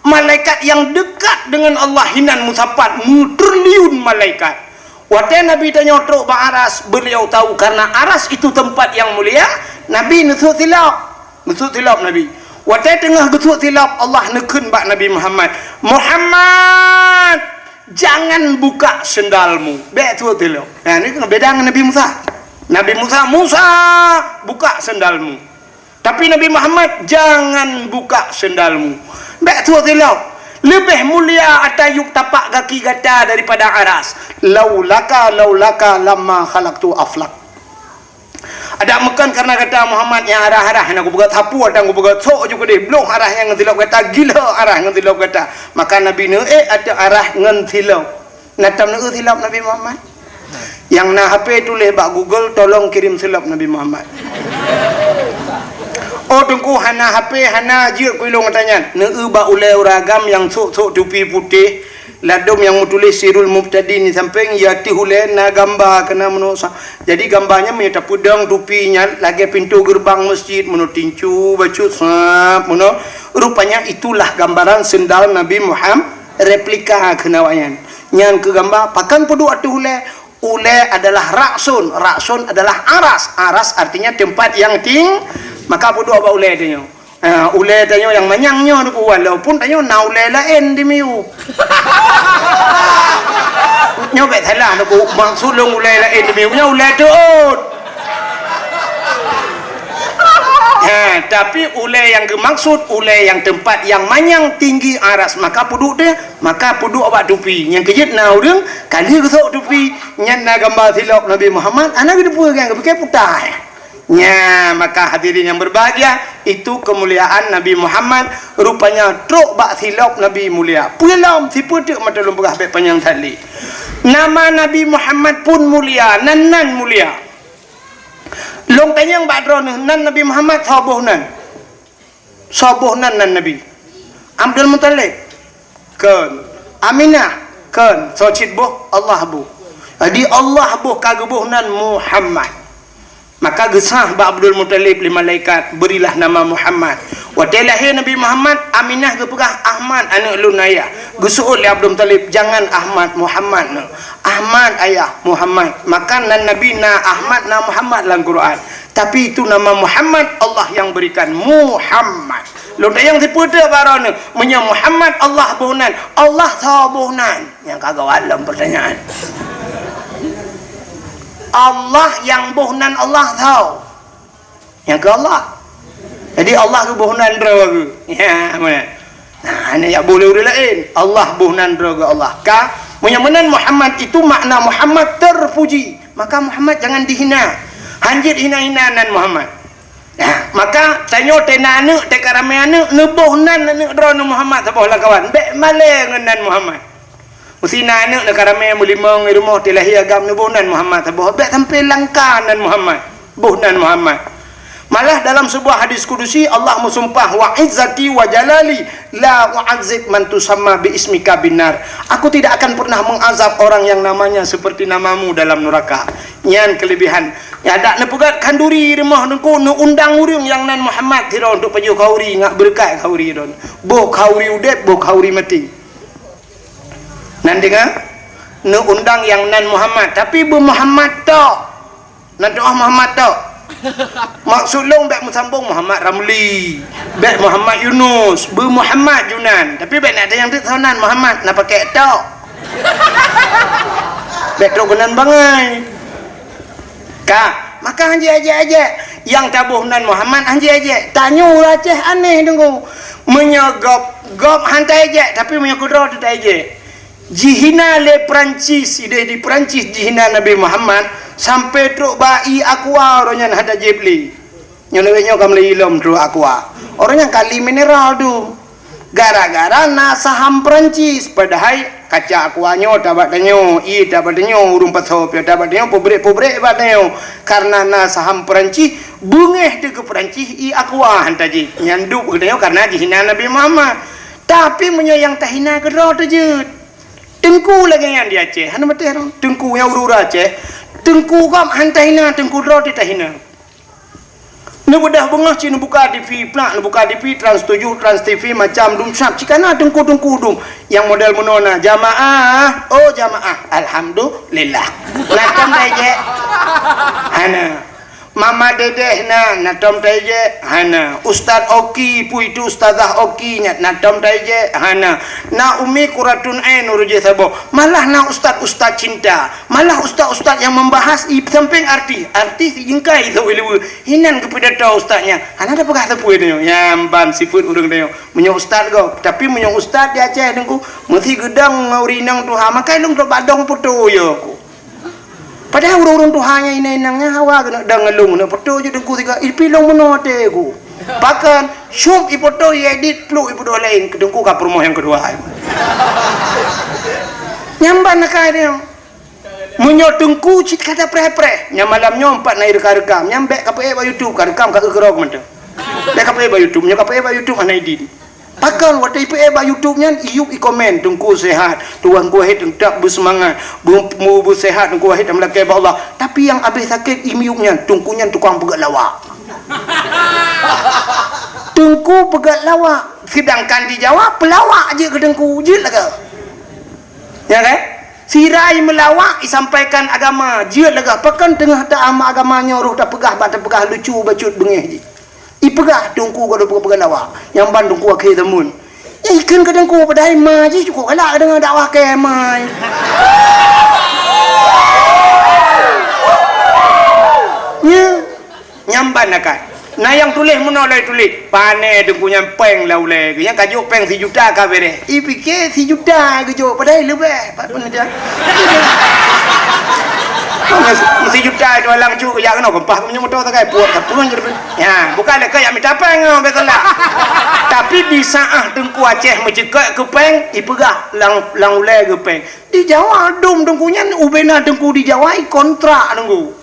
Malaikat yang dekat dengan Allah hinan meusapat, meutriliun malaikat. Watèe Nabi tanyoe trôk bak aras, beliau tahu karena aras itu tempat yang mulia, Nabi neusut silop. Neusut silop Nabi. Watèe teungoh geusut silop, Allah neukheun bak Nabi Muhammad, "Muhammad, jangan buka sendalmu." Bèk sut silop. Nah, ni beda ngon Nabi Musa. Nabi Musa, "Musa, buka sendalmu." Tapi Nabi Muhammad, "Jangan buka sendalmu." Bèk sut silop. Leubeh mulia ata yup tapak gaki gata daripada aras. "Laulaka, laulaka lamma khalaqtu aflak." Adak meukon karena gata Muhammad nyang arah-arah, nyang kupeugöt sapu, dan kupeugöt sok ju keudeh, bloh arah nyang ngon silop gata, gila arah ngon silop gata. Maka Nabi neuék ateueh arah ngon silop. Na tam neueu silop Nabi Muhammad? Nyang na H P tuléh bak Google, "Tolong kirim silop Nabi Muhammad." Oh, teungku, hana H P, hana jeuet ku ilôn gata nyan. Neueu bak ulèe ureueng agam nyang sôk-sôk tupi putéh, ladôm nyang meutuléh Sirul Mubtadin di sampéng, ya, ateueh ulèe na gamba keunan meunoe sa-, jadi gamba nyan meunyoe tapeudong tupi nyan lagèe pintoe geureubang meuseujid, meunoe tincu, bacut, sab, meunoe. Rupanya itulah gambaran sendal Nabi Muhammad, replika keunan awak nyan. Nyan keuh gamba, pakon peuduek ateueh ulèe? Ulèe adalah ra'sun, ra'sun adalah aras, aras artinya tempat yang ting-, maka peuduek bak ulèe tanyoe. Ha, ulèe tanyoe nyang manyang nyoe Teungku, walaupun tanyoe na ulèe laén di miyueb. Nyoe bèk salah Teungku, maksud lôn ulèe laén di miyueb nyoe ulèe teuôt. Ha, tapi ulèe nyang geumaksud, ulèe nyang teumpat nyang manyang tinggi aras, maka peuduek dia, maka peuduek bak tupi. Nyang keujeuet na ureueng, ka lheueh geusok tupi, nyan na gamba silop Nabi Muhammad, hana geuteupeue kan, geupike puta. Nya, maka hadirin yang berbahagia, itu kemuliaan Nabi Muhammad, rupanya trok bak silop Nabi mulia. Peue lom, sipeue teuk mata lôn peugah bèk panyang that lé. Nama Nabi Muhammad pun mulia, nan nan mulia. Lôn tanyong bak droeneuh, nan Nabi Muhammad soe boh nan? Soe boh nan nan Nabi? Abdul Muthalib? Kon. Aminah? Kon. Soe cit boh? Allah boh. Jadi Allah boh ka geuboh nan Muhammad. Maka geusah bak Abdul Muthalib lé malaikat, "Berilah nama Muhammad." Watèe lahé Nabi Muhammad, Aminah geupeugah, "Ahmad, aneuk lôn ayah." Geuseuôt lé Abdul Muthalib, "Jangan Ahmad, Muhammad neuh." "Ahmad ayah, Muhammad." Maka nan Nabi na Ahmad, na Muhammad lam Quran. Tapi itu nama Muhammad Allah yang berikan. Muhammad. Lôn tanyong sipeue teuk bak droeneuh, meunyoe Muhammad Allah boh nan, Allah soe boh nan? Nyang ka gawat lom pertanyaan. Allah nyang boh nan Allah soe? Nyang keu Allah. Jadi Allah geuboh nan droe geuh. Ya, mana? Nah, hana jak boh lé ureueng laén. Allah boh nan droe geuh Allah. Ka, meunyoe meunan Muhammad itu makna Muhammad terpuji, maka Muhammad jangan dihina. Hanjeuet hina-hina nan Muhammad. Nah, maka tanyoe teuh na aneuk, teuh ka ramé aneuk, neuboh nan aneuk droeneuh Muhammad saboh lam kawan. Bèk malèe ngon nan Muhammad. Meusi na aneuk neuh ka ramé meulimong di rumoh, teuh lahé agam, neuboh nan Muhammad saboh. Bèk sampai langka nan Muhammad. Boh nan Muhammad. Malah dalam sebuah hadis kudusi, Allah meusumpah, "Wa izzati wa jalali la u'adzib man tusamma bi ismika binnar." "Aku tidak akan pernah mengazab orang yang namanya seperti namamu dalam neraka." Nyan kelebihan. Nyan dak neupeugöt khanduri di rumoh Teungku, neuundang ureueng nyang nan Muhammad sidroe untuk pajoh khanduri, ngat beureukat khanduri droe. Boh khanduri udép, boh khanduri maté. Nan deungö, neuundang nyang nan Muhammad, tapi beu Muhammad tok. Nan doa Muhammad tok. Maksud lôn bèk meusambông Muhammad Ramli, bèk Muhammad Yunus, beu Muhammad Junan. Tapi bèk na tanyong teuk soe nan Muhammad, na pakèk tok. Bèk trok keunan bangai. Ka, maka hanjeuet èk-èk. Nyang taboh nan Muhammad hanjeuet èk. Tanyoe ureueng Aceh aneh Teungku. Meunyoe gob, gob han taèk, tapi meunyoe keudroe teuh taèk. Jihina lé Prancis, idéh di Prancis jihina Nabi Muhammad, sampai trok bak ié Aqua, uroe nyan hana jieb lé. Nyoe lawét nyoe ka meulai lom trok Aqua. Uroe nyan kali mineral tu. Gara-gara na saham Prancis, padahai kaca Aqua nyoe tabak tanyoe, ié tabak tanyoe, ureueng pasoe piôh tabak tanyoe, peubrek-peubrek bak tanyoe. Karena na saham Prancis, beungéh teuh keu Prancis ié Aqua han tajieb. Nyan duek keu tanyoe karena jihina Nabi Muhammad. Tapi meunyoe nyang tahina keudroe teuh jeuet. Teungku lagèe nyan di Aceh, hana maté roh. Teungku nyang ureueng-ureueng Aceh, teungku gob han tahina, teungku droe teuh tahina. Neubeudôh beungoh cit neubuka T V, plak neubuka T V, Trans tujuh, Trans T V, macam dum sab, cit ka na teungku-teungku dum. Nyang model meunoe na, "Jamaah, oh jamaah, alhamdulillah." Na tom taèk? Hana. Mama Dedeh na, na tom taèk? Hana. Ustaz Oki, peue itu Ustazah Oki nyan, na tom taèk? Hana. Na Umi Quratun Ain ureueng jih saboh. Malah na ustaz-ustaz cinta. Malah ustaz-ustaz nyang membahas i sampéng artis. Artis i jeungkai saboh leubeh. Inan geupidato ustaz nyan. Hana tapeugah sapeue nyoe. Nyan ban sifeuet ureueng nyoe. Meunyoe ustaz gob, tapi meunyoe ustaz di Aceh Teungku, meusi geudong ngon ureueng inong tuha, makai lôn trok bak dong poto yo ku. Padahai ureueng-ureueng tuha nyang inong-inong nyan hawa keuneuk dong ngon lôn, keuneuk poto jeuet Teungku sigoe, ipi lôn meunoe até ku. Pakon, syup ipoto, iedit, pluk ipeuduek laén, keu Teungku ka peurumoh nyang keudua. Nyan ban akai nyoe. Meunyoe Teungku cit ka tapreh-preh, nyan malam nyoe pat na irekam-rekam, nyan bèk kapeuék bak YouTube, karekam ka eu keurok mantong. Bèk kapeuék bak YouTube, nyoe kapeuék bak YouTube hana idin. Pakon watèe ipeuék bak YouTube nyan, iyup ikomen, "Teungku sehat, Teungku Wahid teutap beuseumangat, beu-, beu-, beuseuhat, Teungku Wahid dan meulakèe bak Allah." Tapi nyang abéh sakét imiyup nyan, Teungku nyan tukang peugöt lawak. Teungku peugöt lawak, sedangkan di Jawa peulawak jeuet keu Teungku, jeuet lagèe. Ya kan? Sira i meulawak isampaikan agama, jeuet lagèe pakon teungoh ta-, agama nyoe roh tapeugah bak tapeugah lucu bacut beungéh jih. Ipeugah teungku ka peugah-peugah dakwah. Nyang ban teungku akhé zaman. Ikheun keu teungku padahai ma jih cukôp galak deungon dakwah keu ma. Nya, nyang ban akai. Na nyang tuléh meunoe lé tuléh. Pané teungku nyan péng lam ulèe geuh. Nyang ka jok péng sijuta ka beureh. Ipike sijuta geujok padahai leubeh. Pat pun dia. Meusijuta itu alang cuk jak keunoe keumpah meunyoe moto sagai puet ka pun. Ya, bukan lé keu jak mita péng nyoe beutôi lah. Tapi di saat teungku Aceh meuceukeuk keu péng, ipeugah lam, lam ulèe geuh péng. Di Jawa dum teungku nyan ubena teungku di Jawa ikontrak teungku.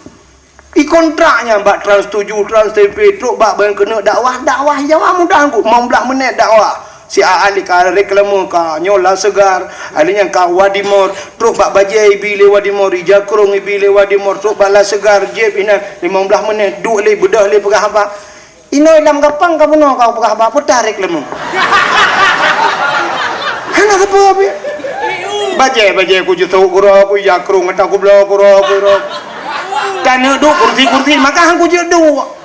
Ikontrak nyan bak Trans tujuh, Trans T V, trok bak ban keuneuk dakwah, dakwah Jawa mudah teungku, limong belas menit dakwah. Si A Ali ka reklame ka nyoe La Segar, Ali nyan ka Wadimor, trok bak bajèe ibi lé Wadimor, ija krông ibi lé Wadimor, trok bak La Segar, jép inan limong belas menit, duek lé beudôh lé peugah haba. Inoe lam gapang ka bunoe ka peugah haba, peue tarek leumo. Hana sapeue pih. Bajèe, bajèe ku jisok keudroe, ku ija krông ata ku bloe keudroe, keudroe. Dan neuk duek kursi-kursi, maka han ku jeuet duek.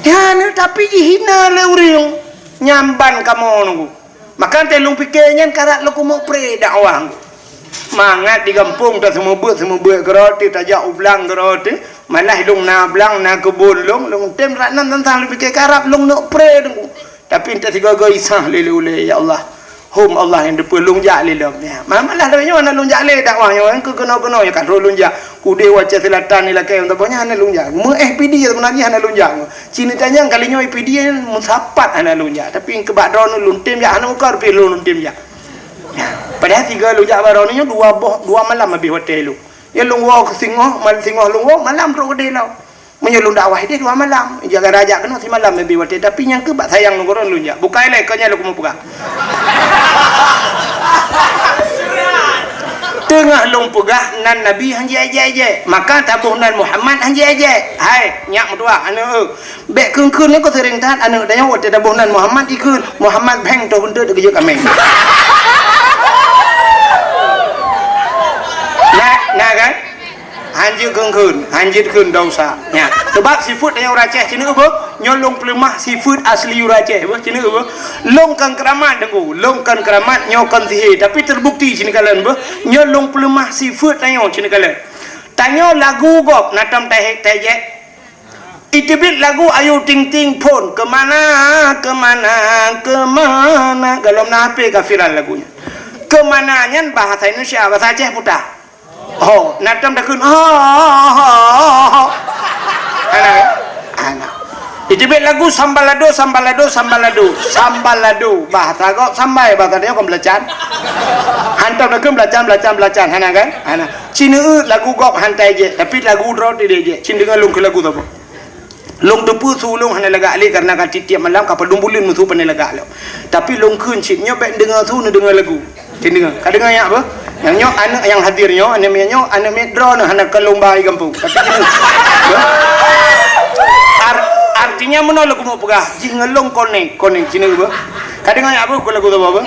Ya, tapi jihina lé ureueng. Nyan ban kamoe nunggu. Maka teuh lôn pike nyan karap lôn keumeuk pré dakwah. Mangat di gampông taseumeubeuet-seumeubeuet keudroe teuh, tajak u blang keudroe teuh, malah lôn na blang, na keubon lôn, lôn tem rot nan tantang lôn pike karap lôn neuk pré teungku. Tapi entah sigoe-goe isah lé ulèe, "Ya Allah, hom Allah nyang teupeue lôn jak lé lom." Ya, ma-, malah lagèe nyoe hana lôn jak lé dakwah nyoe, keu keunoe-keunoe ya ka troh lôn jak. Udeh u Aceh Selatan ni lakèe, tapi nyan hana lôn jak. Meu-eh P D sebenarnya hana lôn jak. Cina tanyong kali nyoe P D meusapat hana lôn jak, tapi keu bak droeneuh lôn tem jak, hana muka rupie lôn, lôn tem jak. Padahai sigoe lôn jak bak droeneuh nyoe dua boh, dua malam habéh watèe lôn. Ya lôn woe keu singoh, mal-, singoh lôn woe, malam trok keudeh lom. Meunyoe lôn dakwah ideh dua malam, jaga rajak keunoe simalam habéh watèe, tapi nyang keu bak sayang lôn keu droeneuh lôn jak. Bukai lé, keu nyan lôn keumeung peugah. Teungoh lôn peugah nan Nabi han jiék-ék, maka taboh nan Muhammad han jiék-ék. Hai, nyak meutuah aneuk eu. Bèk kheun-kheun nyoe keu seuring that aneuk tanyoe watèe taboh nan Muhammad ikheun. Muhammad bheng toh beunteuk teukeujot kaméng. Na, na kan? Hanjeuet kheun-kheun, hanjeuet kheun dosa. Nya, sebab sifeuet tanyoe ureueng Aceh, ceuneuk beuh, nyoe lôn peuleumah sifeuet asli ureueng Aceh, beuh, ceuneuk beuh. Lôn kon keuramat, Teungku, lôn kon keuramat, nyoe kon sihé, tapi teubukti ceuneuk kalon, beuh, nyoe lôn peuleumah sifeuet tanyoe ceuneuk kalon. Tanyoe lagu gob, na tom tahe-, taéjek. Iteubiet lagu Ayu Ting Ting phôn, "Keumana, keumana, keumana." Golom na H P ka viral lagu nyan. Keumana nyan bahasa Indonesia, bahasa Aceh puta. Ho, na tom takheun, ho, ho, ho, ho. Hana, hana. Iteubiet lagu sambalado, sambalado, sambalado. Sambalado, bahasa gob sambai, bahasa dia kon belacan. Han tom takheun belacan, belacan, belacan. Hana kan? Hana. Ceuneuk lagu gob han taéjek, tapi lagu droe teuh diéjek. Cit deungoe lôn kheun lagu saboh. Lôn teupeue su lôn hana lagak lé, karena ka tiep-tiep malam ka padum buleuen meusu pandai lagak lom. Tapi lôn kheun cit nyoe bèk neudeungoe su, neudeungoe lagu. Cit deungoe. Ka deungoe nyak beuh? Nyang nyoe aneuk nyang hadir nyoe, aneuk miet nyoe, aneuk miet droeneuh hana kalon ba i gampông. Tapi cit deungoe. Ar-, artinya meunoe lôn keumeung peugah, jih ngon lôn konek, konek cit deungoe beuh. Ka deungoe nyak beuh, lagu saboh beuh?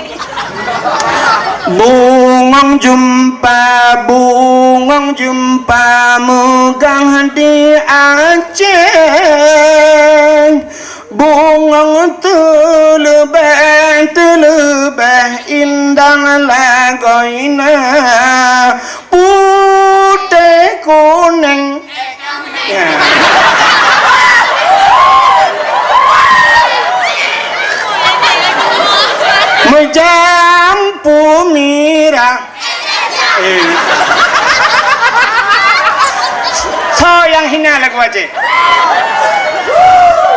Bungong jeumpa, bungong jeumpa meugang di Aceh. Bungong teuleubèh, teuleubèh indah lagoina. Putéh kunéng. Ya. Meujampu mirah. Eh. Soe nyang hina lagu Aceh?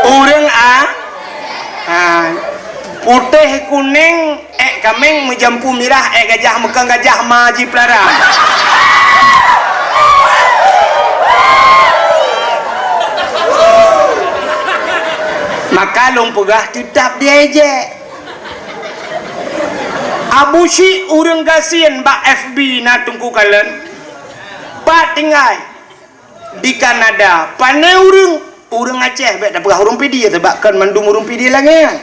Ureueng a-, a, putéh kunéng. Èk kaméng meujampu mirah, èk gajah meukang gajah ma jipeulara. Maka lôn peugah teutap diéjek. Abu Syik ureueng gasien bak F B na Teungku Kalon. Pat tinggai? Di Kanada, pané ureueng, ureueng Aceh, bèk tapeugah ureueng Pidie, sabab kon mandum ureueng Pidie lagèe nyan.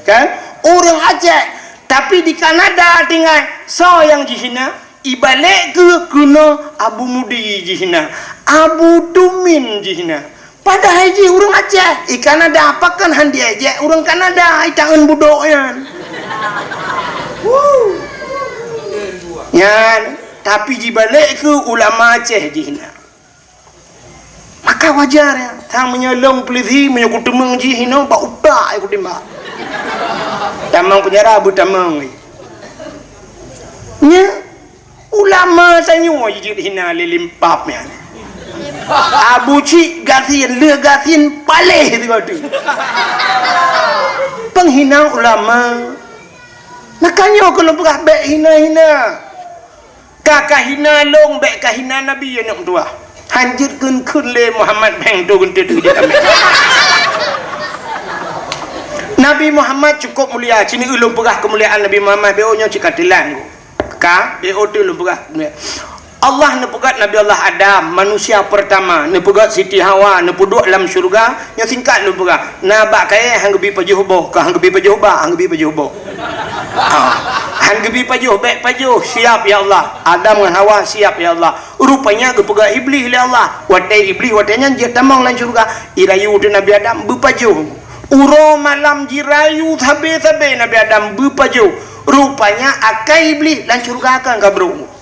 Kan? Ureueng Aceh, tapi di Kanada tinggai, soe nyang jihina? Ibalek keu keunoe Abu Mudi jihina, Abu Tumin jihina. Padahai jih ureuëng Aceh, i Kanada, pakon han diejek ureuëng Kanada, i taeun budok nyan. Wuh. Nyan, tapi jibalek keu ulama Aceh jih na. Maka wajar ya, sang meunyoe lôn peulisi, meunyoe kuteumeung jih hinoe bak utak ya kutimbak. Tamong penjara beutamong. Nya, ulama tanyoe jijeuet hina lé limpab nyan. Abu Cik gasien, lheueh gasien paléh sigoe teuk. Penghina ulama. Maka nyoe keuneuk peugah bék hina-hina. Ka kahina lôn bék kahina Nabi aneuk meutuwah. Hanjeuet kheun-kheun lé Muhammad beng tu geunteut jeuet amé. Nabi Muhammad cukup mulia, cini ulôn peugah keumuliaan Nabi Muhammad, bék nyoe cit ka teulan. Ka, bék tu lôn peugah. Allah neupeugah Nabi Allah Adam, manusia pertama, neupeugah Siti Hawa, neupeuduek lam syurga, nyoe singkat lôn peugah. Na bak kayée han geubi pajoh boh, ka han geubi pajoh bak, han geubi pajoh boh. Ha. Han geubi pajoh, bék pajoh, siap ya Allah. Adam ngon Hawa siap ya Allah. Rupanya geupeugah Iblih lé Allah. Watée Iblih watée nyan jeuet tamong lam syurga, irayu teuh Nabi Adam beupajoh. Uroe malam jirayu sabe-sabe Nabi Adam beupajoh. Rupanya akai Iblih lam syurga kan ka brok.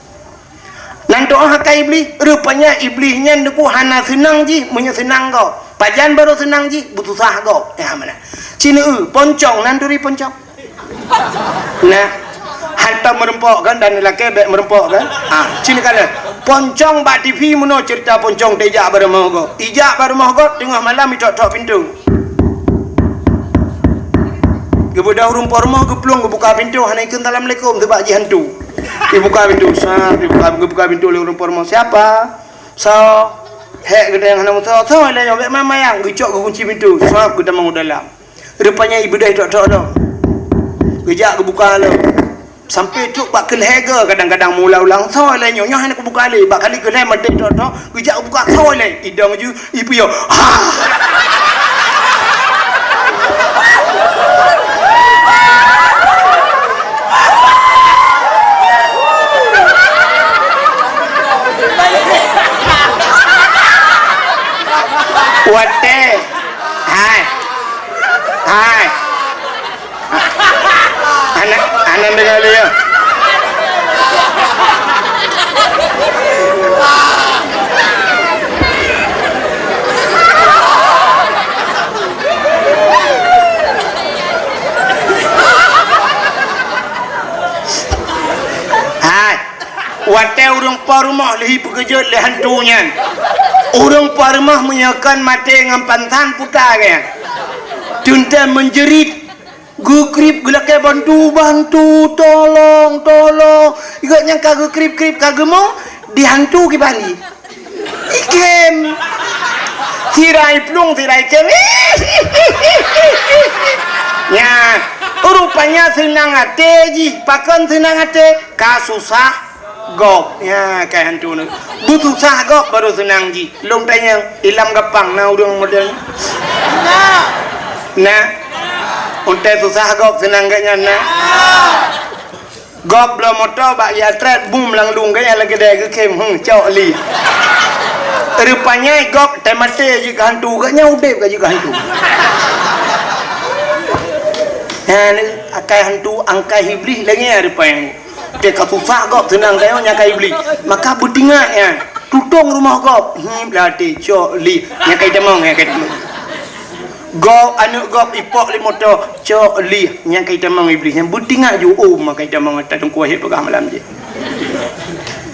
Nan doá akai Iblih, rupanya Iblih nyan deuku hana seunang jih meunyoe seunang gob. Pajan barô seunang jih, beususah gob. Ya mana? Cina eu, poncong nan turi poncong. Nah, hantom meureumpok kan dan lakée bék meureumpok kan? Ha, cina kala. Poncong bak T V meunoe cerita poncong teuh ijak bak rumoh gob. Ijak bak rumoh gob teungoh malam itok-tok pintoe. Geubeudôh ureuëng po rumoh geuplueng geubuka pintoe hana ikheun assalamualaikum sebab jih hantu. Ibuka pintoe, sat, ibuka, geubuka pintoe lé ureuëng po rumoh. Siapa? Soe? Hék geutanyoe hana musoh. Soe lé nyoe bék mayang geucok geukunci pintoe. Sat geutamong u dalam. Rupanya ibeudôh tok-tok lom. Geujak geubuka lom. Sampai trok bak keuleugée kadang-kadang meuulang-ulang. Soe lé nyoe, nyoe hana kubuka lé. Bak kali keuleugée maté tok-tok, geujak geubuka soe lé. Idong ju, ipiyo. Ha! Watée. Hai. Hai. Aneuk, aneuk deungoe lé, ya. Hai. Watée ureuëng po rumoh lheueh peukeujot lé hantu nyan. Ureuëng po rumoh meunyoe kon maté ngon pansan puta geuh. Teuntée meunjerit. Geukrieb geulakée bantu, bantu, tolong, tolong. Gobnyan ka geukrieb-krieb ka geumong, dihantu kibali. Ikem. Sirai plueng, sirai ikem. Nyan, rupanya seunang até jih. Pakon seunang até? Ka susah gob. Nyan, ka hantu nyoe. Beususah gob baru seunang jih. Lôn tanyong, ilam gampang na ureuëng model nyoe? Na. Na. Untée susah gob seunang gobnyan na. Gob bloe moto bak ya trét bum lam lueng gaya lagée dai geukem, hmm, cok li. Rupanya gob teumaté jih keu hantu, gobnyan udeb ka jih keu hantu. Nah, akai hantu, angkai Iblih lagée rupanya. Teuka susah gob seunang gaya nyan ka Iblih. Maka beutingat nyan. Tutong rumoh gob. Hmm, beulati cok li. Nyan ka itamong, nyan ka itamong. Gob aneuk gob ipok lé moto, cok li. Nyan ka itamong Iblih. Nyan beutingat ju, oh, maka itamong ata teungku wahé peugah malam jih.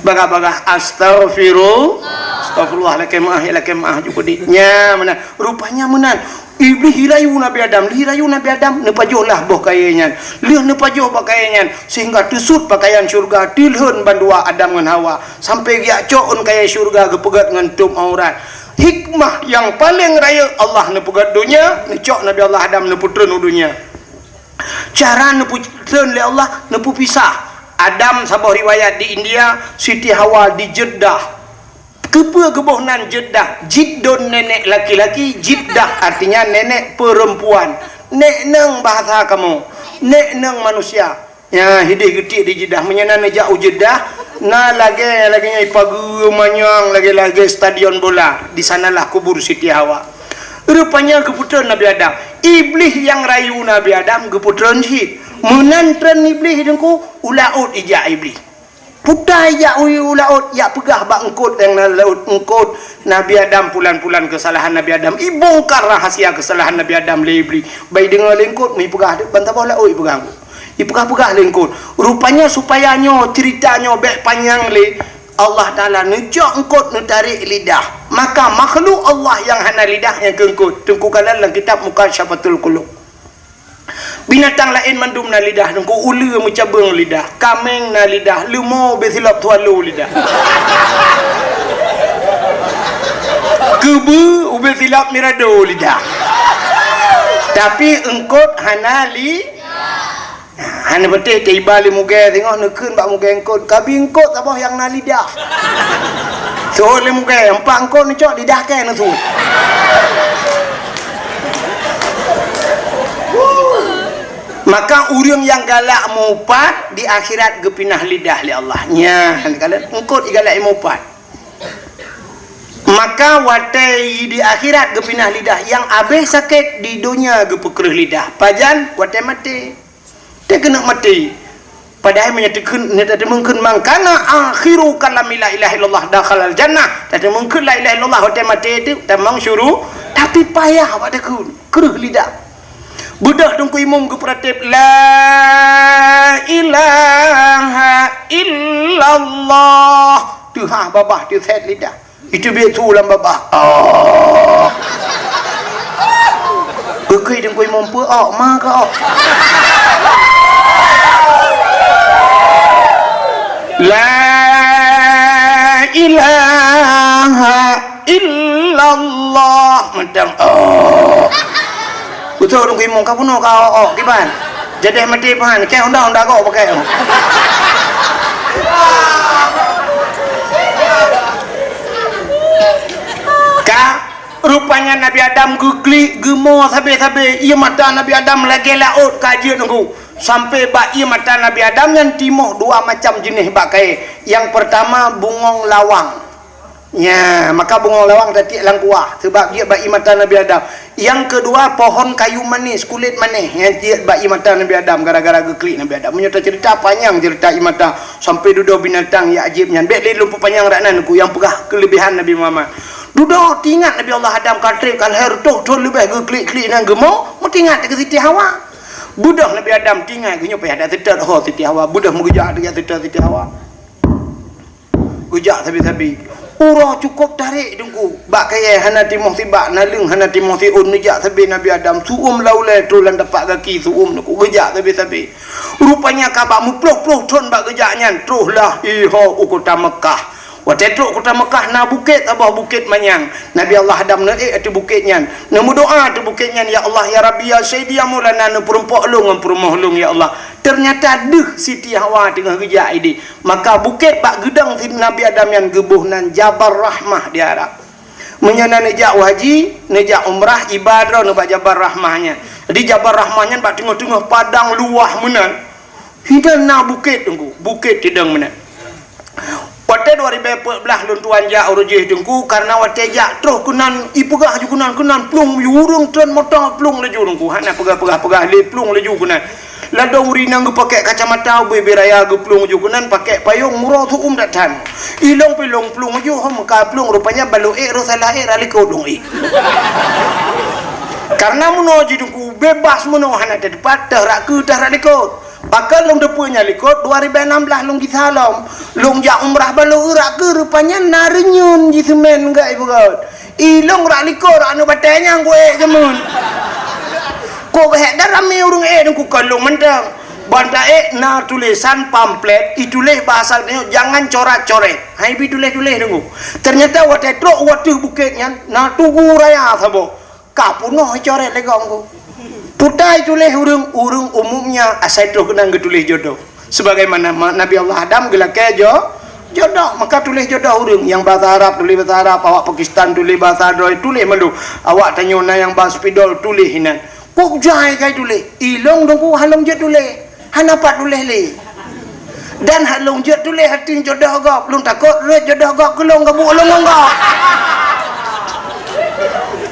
Bagah-bagah astaghfirullah. Astaghfirullah, lakée meuah, ya lakée meuah ju keudik. Nyan meunan. Rupanya meunan. Iblih irayu Nabi Adam, lheueh irayu Nabi Adam, neupajoh lah boh kayée nyan. Lheueh neupajoh boh kayée nyan, sehingga teusut pakaian syeuruga, teulhon bandua Adam ngon Hawa, sampai geujak cok ôn kayée syeuruga geupeugét ngon tôb aurat. Hikmah nyang paleng rayeuk, Allah neupeugét donya, neucok Nabi Allah Adam neupeutreun u donya. Cara neupeutreun lé Allah, neupeupisah. Adam saboh riwayat di India, Siti Hawa di Jeddah. Keupeue geuboh nan Jeddah? Jiddon nenek laki-laki, Jiddah artinya nenek perempuan. Nek neng bahasa kamoe, nek neng manusia. Nya hideh geutik di Jeddah. Meunyoe na neujak u Jeddah, na lagée, lagée nyan pageue manyang lagée-lagée stadion bola. Di sanalah kubur Siti Hawa. Rupanya geupeutreun Nabi Adam. Iblih nyang rayu Nabi Adam geupeutreun cit. Meunan treun Iblih Teungku, u laôt ijak Iblih. Puta ijak u, u laôt, jak peugah bak eungkôt nyang na laôt, "Eungkôt, Nabi Adam pulan-pulan keusalahan Nabi Adam." Ibongkar rahsia keusalahan Nabi Adam lé Iblih. Bai deungoe lé eungkôt, meuipeugah, "Ban saboh laôt ipeugah." Ipeugah-peugah lé eungkôt. Rupanya supaya nyoe ceurita nyoe bèk panyang lé, Allah Taala neucok eungkôt neutarek lidah. Maka makhluk Allah nyang hana lidah nyang keu eungkôt. Teungku kalon lam kitab Mukasyafatul Qulub. Binatang laén mandum na lidah, Teungku, uleue meucabeueng lidah, kaméng na lidah, leumo ubé silop swallow lidah. Keubeue ubé silop mirado lidah. Tapi eungkôt hana li-, hana beuteh teuiba lé mugée singoh neukheun bak mugée eungkôt, "Kabi eungkôt saboh nyang na lidah." Seuôt lé mugée, "Empat eungkôt neucok lidah kèe neuseuôt." Maka ureuëng nyang galak meuupat di akhirat geupinah lidah lé Allah. Nyan, kalon eungkôt igalak meuupat. Maka watée di akhirat geupinah lidah, nyang abéh sakét di donya geupeukreueh lidah. Pajan? Watée maté. Teukeunok maté. Padahai meunyoe teukheun, meunyoe tateumeung kheun, "Man kana akhiru kalami la ilaha illallah dakhalal jannah." Tateumeung kheun la ilaha illallah watée maté teuh tamong syuru, tapi payah awak takheun, kreueh lidah. Beudôh Teungku Imum geupeuratéb, "La ilaha illallah." Teuhah babah teusét lidah. Itu biet su lam babah. Oh. Geukheun Teungku Imum peue, "Oh, ma ka, oh." La ilaha illallah. Mantong, oh. Beutôi Teungku Imum ka bunoe ka, oh, oh, kiban. Jadi maté pahan, kèe honda-honda kok pakai. Ka, rupanya Nabi Adam geuklik, geumo sabe-sabe. Ié mata Nabi Adam lagée laôt ka jeuet Teungku. Sampai bak ié mata Nabi Adam nyan timoh dua macam jeuneh bak kayée. Nyang peurtama bungong lawang. Nya, maka bungong lawang tatiek lam kuah, sabab jeuet bak ié mata Nabi Adam. Nyang keudua, pohon kayu manis, kulét manéh, nyang jeuet bak ié mata Nabi Adam, gara-gara geuklik Nabi Adam. Meunyoe taceurita panyang ceurita ié mata, sampai dudoe binatang nyang ajéb nyan. Bèk lé lôn peupanyang rak nan ku nyang peugah keuleubehan Nabi Muhammad. Dudoe teuingat Nabi Allah Adam ka trép ka lhèe reutôh thon leubeh geuklik-klik nan geumo, meuteuingat keu Siti Hawa. Beudôh Nabi Adam teuingat, geunyoe payah dak seutôt ho Siti Hawa, beudôh meugeujak dak seutôt Siti Hawa. Geujak sabe-sabe. Uroe cukôp tarek Teungku. Bak kayée hana timoh sibak, naleueng hana timoh siôn, neujak sabe Nabi Adam. Su-uem lam ulée troh lam tapak gaki su-uem Teungku. Geujak sabe-sabe. Rupanya ka bak meuploh-ploh thon bak geujak nyan, troh lah iho u kota Meukah. Watée trok kota Meukah na bukét, saboh bukét manyang. Nabi Allah Adam neuék ateueh bukét nyan. Neumeudoá ateueh bukét nyan, "Ya Allah, ya Rabbi, ya Sayyidi, ya Maulana, neupeurumpok lôn ngon peurumoh lôn, ya Allah." Teunyata deuh Siti Hawa teungoh geujak idéh. Maka bukét bak geudong Nabi Adam nyan geuboh nan Jabal Rahmah di Arab. Meunyoe na neujak u haji, neujak umrah, iba droeneuh bak Jabal Rahmah nyan. Jadi Jabal Rahmah nyan bak teungoh-teungoh padang luwah meunan. Hinan na bukét Teungku, bukét teudong meunan. Watée dua ribée peuet blaih lôn tuan jak u Rujih Teungku, kareuna watée jak troh keunan, ipeugah ju keunan, keunan plueng, ureuëng treun moto plueng laju Teungku, hana peugah-peugah-peugah lé plueng laju keunan. Ladôm ureuëng inong geupakék kacamata, ubé-bé raya geuplueng ju keunan, pakék payong, uroe su-uem that that. Ilong pih lôn plueng ju, ho meuka plueng, rupanya ban lôn ék, roh salah ék, rak likot lôn ék. Kareuna meunoe jih Teungku, bebas meunoe hana teupat, teuh rak keue, teuh rak likot. Pakon lôn teupeue nyan likot, dua ribée nam blaih lôn gisa lom. Lôn jak umrah ban lôn eu rak keue, rupanya na reunyeun jih seumén gak ibeurot. Ilong rak likot, rak aneuk batée nyang kuék jameun. Kok beuhék dah ramé ureuëng ék Teungku, kon lôn mantong. Ban taék na tulésan pamflet, ituléh bahasa Indonesia, "Jangan corat-coret." Hai bi tuléh-tuléh Teungku. Teunyata watée trok u ateueh bukét nyan, na tugu raya saboh. Ka peunoh icoret lé gob Teungku. Puta ituléh ureuëng, ureuëng umumnya asai troh keunan geutuléh jodoh. Sebagaimana ma-, Nabi Allah Adam geulakée jo-, jodoh, maka tuléh jodoh ureuëng. Nyang bahasa Arab tuléh bahasa Arab, awak Pakistan tuléh bahasa droe, tuléh malu. Awak tanyoe na nyang bahasa Spidol tuléh inan. Kok jai kai tuléh? Ilong Teungku hana lôn jeuet tuléh. Hana pat tuléh lé. Dan hana lôn jeuet tuléh ateueh jodoh gob. Lôn takot rot jodoh gob keu lôn, gabuek lôn ngon gob.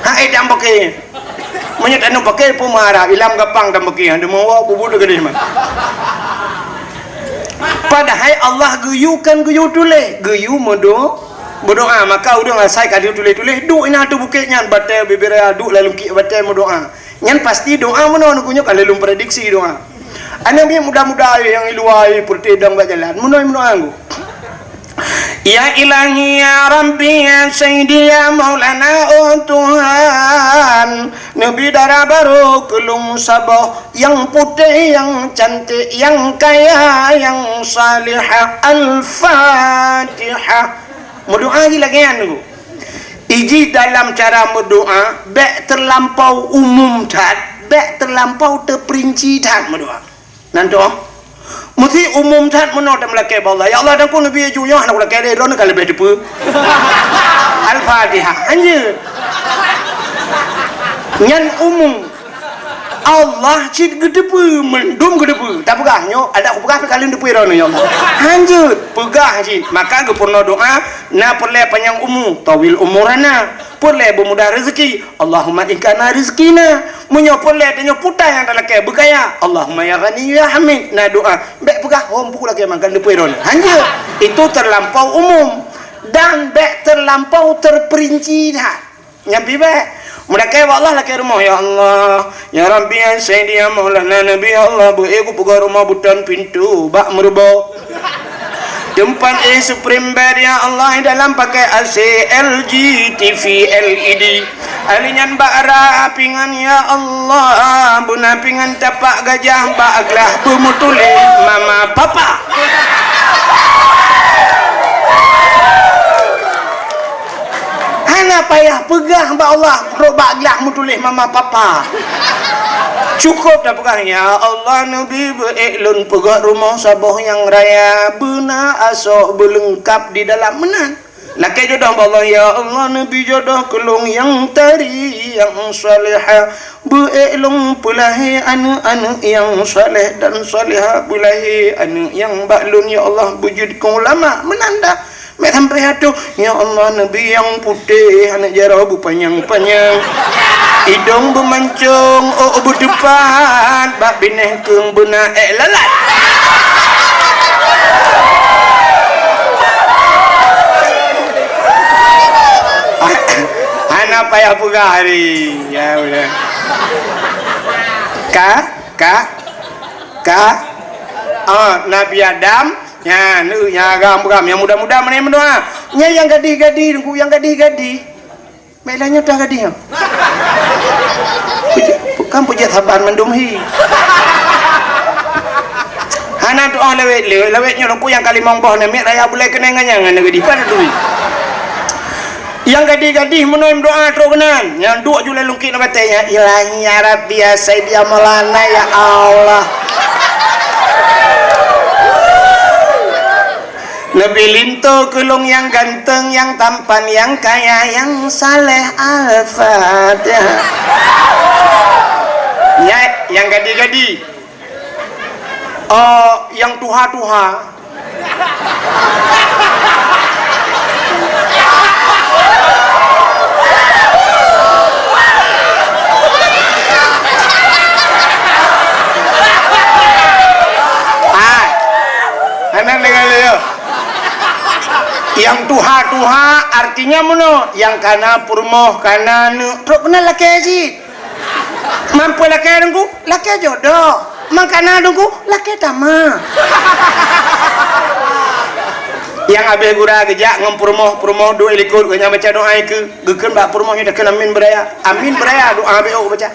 Hai dan pakai. Meunyoe taneuk pakai pun marah, ilam gapang dan pakai. Ada mau bubu tu gadis mah. Padahai Allah geuyue kan geuyue tuléh, geuyue meudo-, meudoa. Maka ureuëng asai ka tuléh-tuléh, duek inan ateueh bukét nyan, batée bibir raya duek lam lungkiek batée meudoa. Nyan pasti doa meunoe nungku nyoe ka lôn prediksi doa. Aneuk miet muda-muda nyang i luwa, i peureute dong bak jalan, meunoe meudoa nungku. Ya Ilahi, ya Rabbi, ya Sayyidi, ya Maulana, oh Tuhan, neubi dara barô keu lôn saboh nyang putéh, nyang cantik, nyang kaya, nyang salihah. Al-Fatihah. Meudoa jih lagée nyan nungku. Iji dalam cara meudoa, bék teulampau umum that, bék teulampau teuperinci that meudoa. Nan toh, meusti umum that meunoe tameulakée bak Allah. Ya Allah, dan ku neubi ju nyoe hana kulakée lé, droeneuh ka leubeh teupeue. Al-Fatihah. Hanjeuet. Nyan umum. Allah cit geuteupeue, mandum geuteupeue. Tapeugah nyoe, adak kupeugah pih ka lheueh teupeue droeneuh, ya Allah. Hanjeuet, peugah cit. Maka geupeurunoe doa, na peureulée panyang umu, tawil umurana. Peureulée beumudah rezeki, Allahumma ingkana rizkina. Meunyoe peureulée tanyoe puta nyang talakée beukaya, Allahumma ya Ghani ya Hamid. Na doa, bék peugah hom buku lakée mangkan leupui ron. Hanjeuet. Itu terlampau umum dan bék terlampau terperinci that. Nyampi bék. Meulakée bak Allah lakée rumoh, ya Allah, ya Rabbi, ya Sayyidi, ya Maulana Nabi, ya Allah, beu ék kupeugah rumoh beuton pintoe bak meurubo. Teumpat éh Supreme Bed, ya Allah, dalam pakai A C, L G, T V, L E D. Ahli nyan bak rap pingan, ya Allah, beuna pingan tapak gajah bak glah beumeutuléh mama papa. Hana payah peugah bak Allah, rot bak glah meutuléh mama papa. Cukup tapeugah, ya Allah, neubi beu ék lôn peugah rumoh saboh nyang raya, beuna asoe beuleungkab di dalam meunan. Lakée jodoh bak Allah, ya Allah, neubi jodoh keu lôn nyang tari, nyang salihah. Beu ék lôn peulahé aneuëk-aneuëk nyang saleh dan salihah, beulahé aneuëk nyang bak lôn, ya Allah, beujeuet keu ulama. Meunan dah. Meusampé hatoh, ya Allah, neubi nyang putéh, aneuëk jaroe beupanyang-panyang. Idong beumancong, ôk beuteupat, bak binéh keueng beuna ék lalat. Hana payah peugah hari. Ya udah. Ka, ka, ka. Ah, Nabi Adam, nyan, nyan agam-agam, nyang muda-muda meunan meudoa. Nyan nyang gadih-gadih, nungku nyang gadih-gadih. Mek lah nyoe dah gadih nyoe. Puji-, kan puji saban mandum hi. Hana doa lewat, lewat, lewat nyoe lungku nyang ka limong boh namiet raya bulai keunong nyan ngon gadih pada duit. Nyang gadih-gadih meunoe meudoa trok keunan. Nyang duek julai lungkit na batée nyan. Ilahi ya Rabbi ya Sayyidi ya Maulana ya Allah. Neubi linto keu lôn nyang ganteng, nyang tampan, nyang kaya, nyang saleh. Al-Fatihah. Nyan nyang gadih-gadih. Oh, nyang tuha-tuha. Ah, hana deungoe lé, yo. Nyang tuha-tuha artinya meunoe, nyang kana peurumoh, kana neuk, trok keunan lakée cit. Man peue lakée teungku? Lakée jodoh. Man kana teungku? Lakée tamah. Nyang abéh gura geujak ngon peurumoh, peurumoh duek likot, geuhnyan baca doa ikeue. Geukheun bak peurumoh nyoe takheun amin beuraya. Amin beuraya doa B O baca.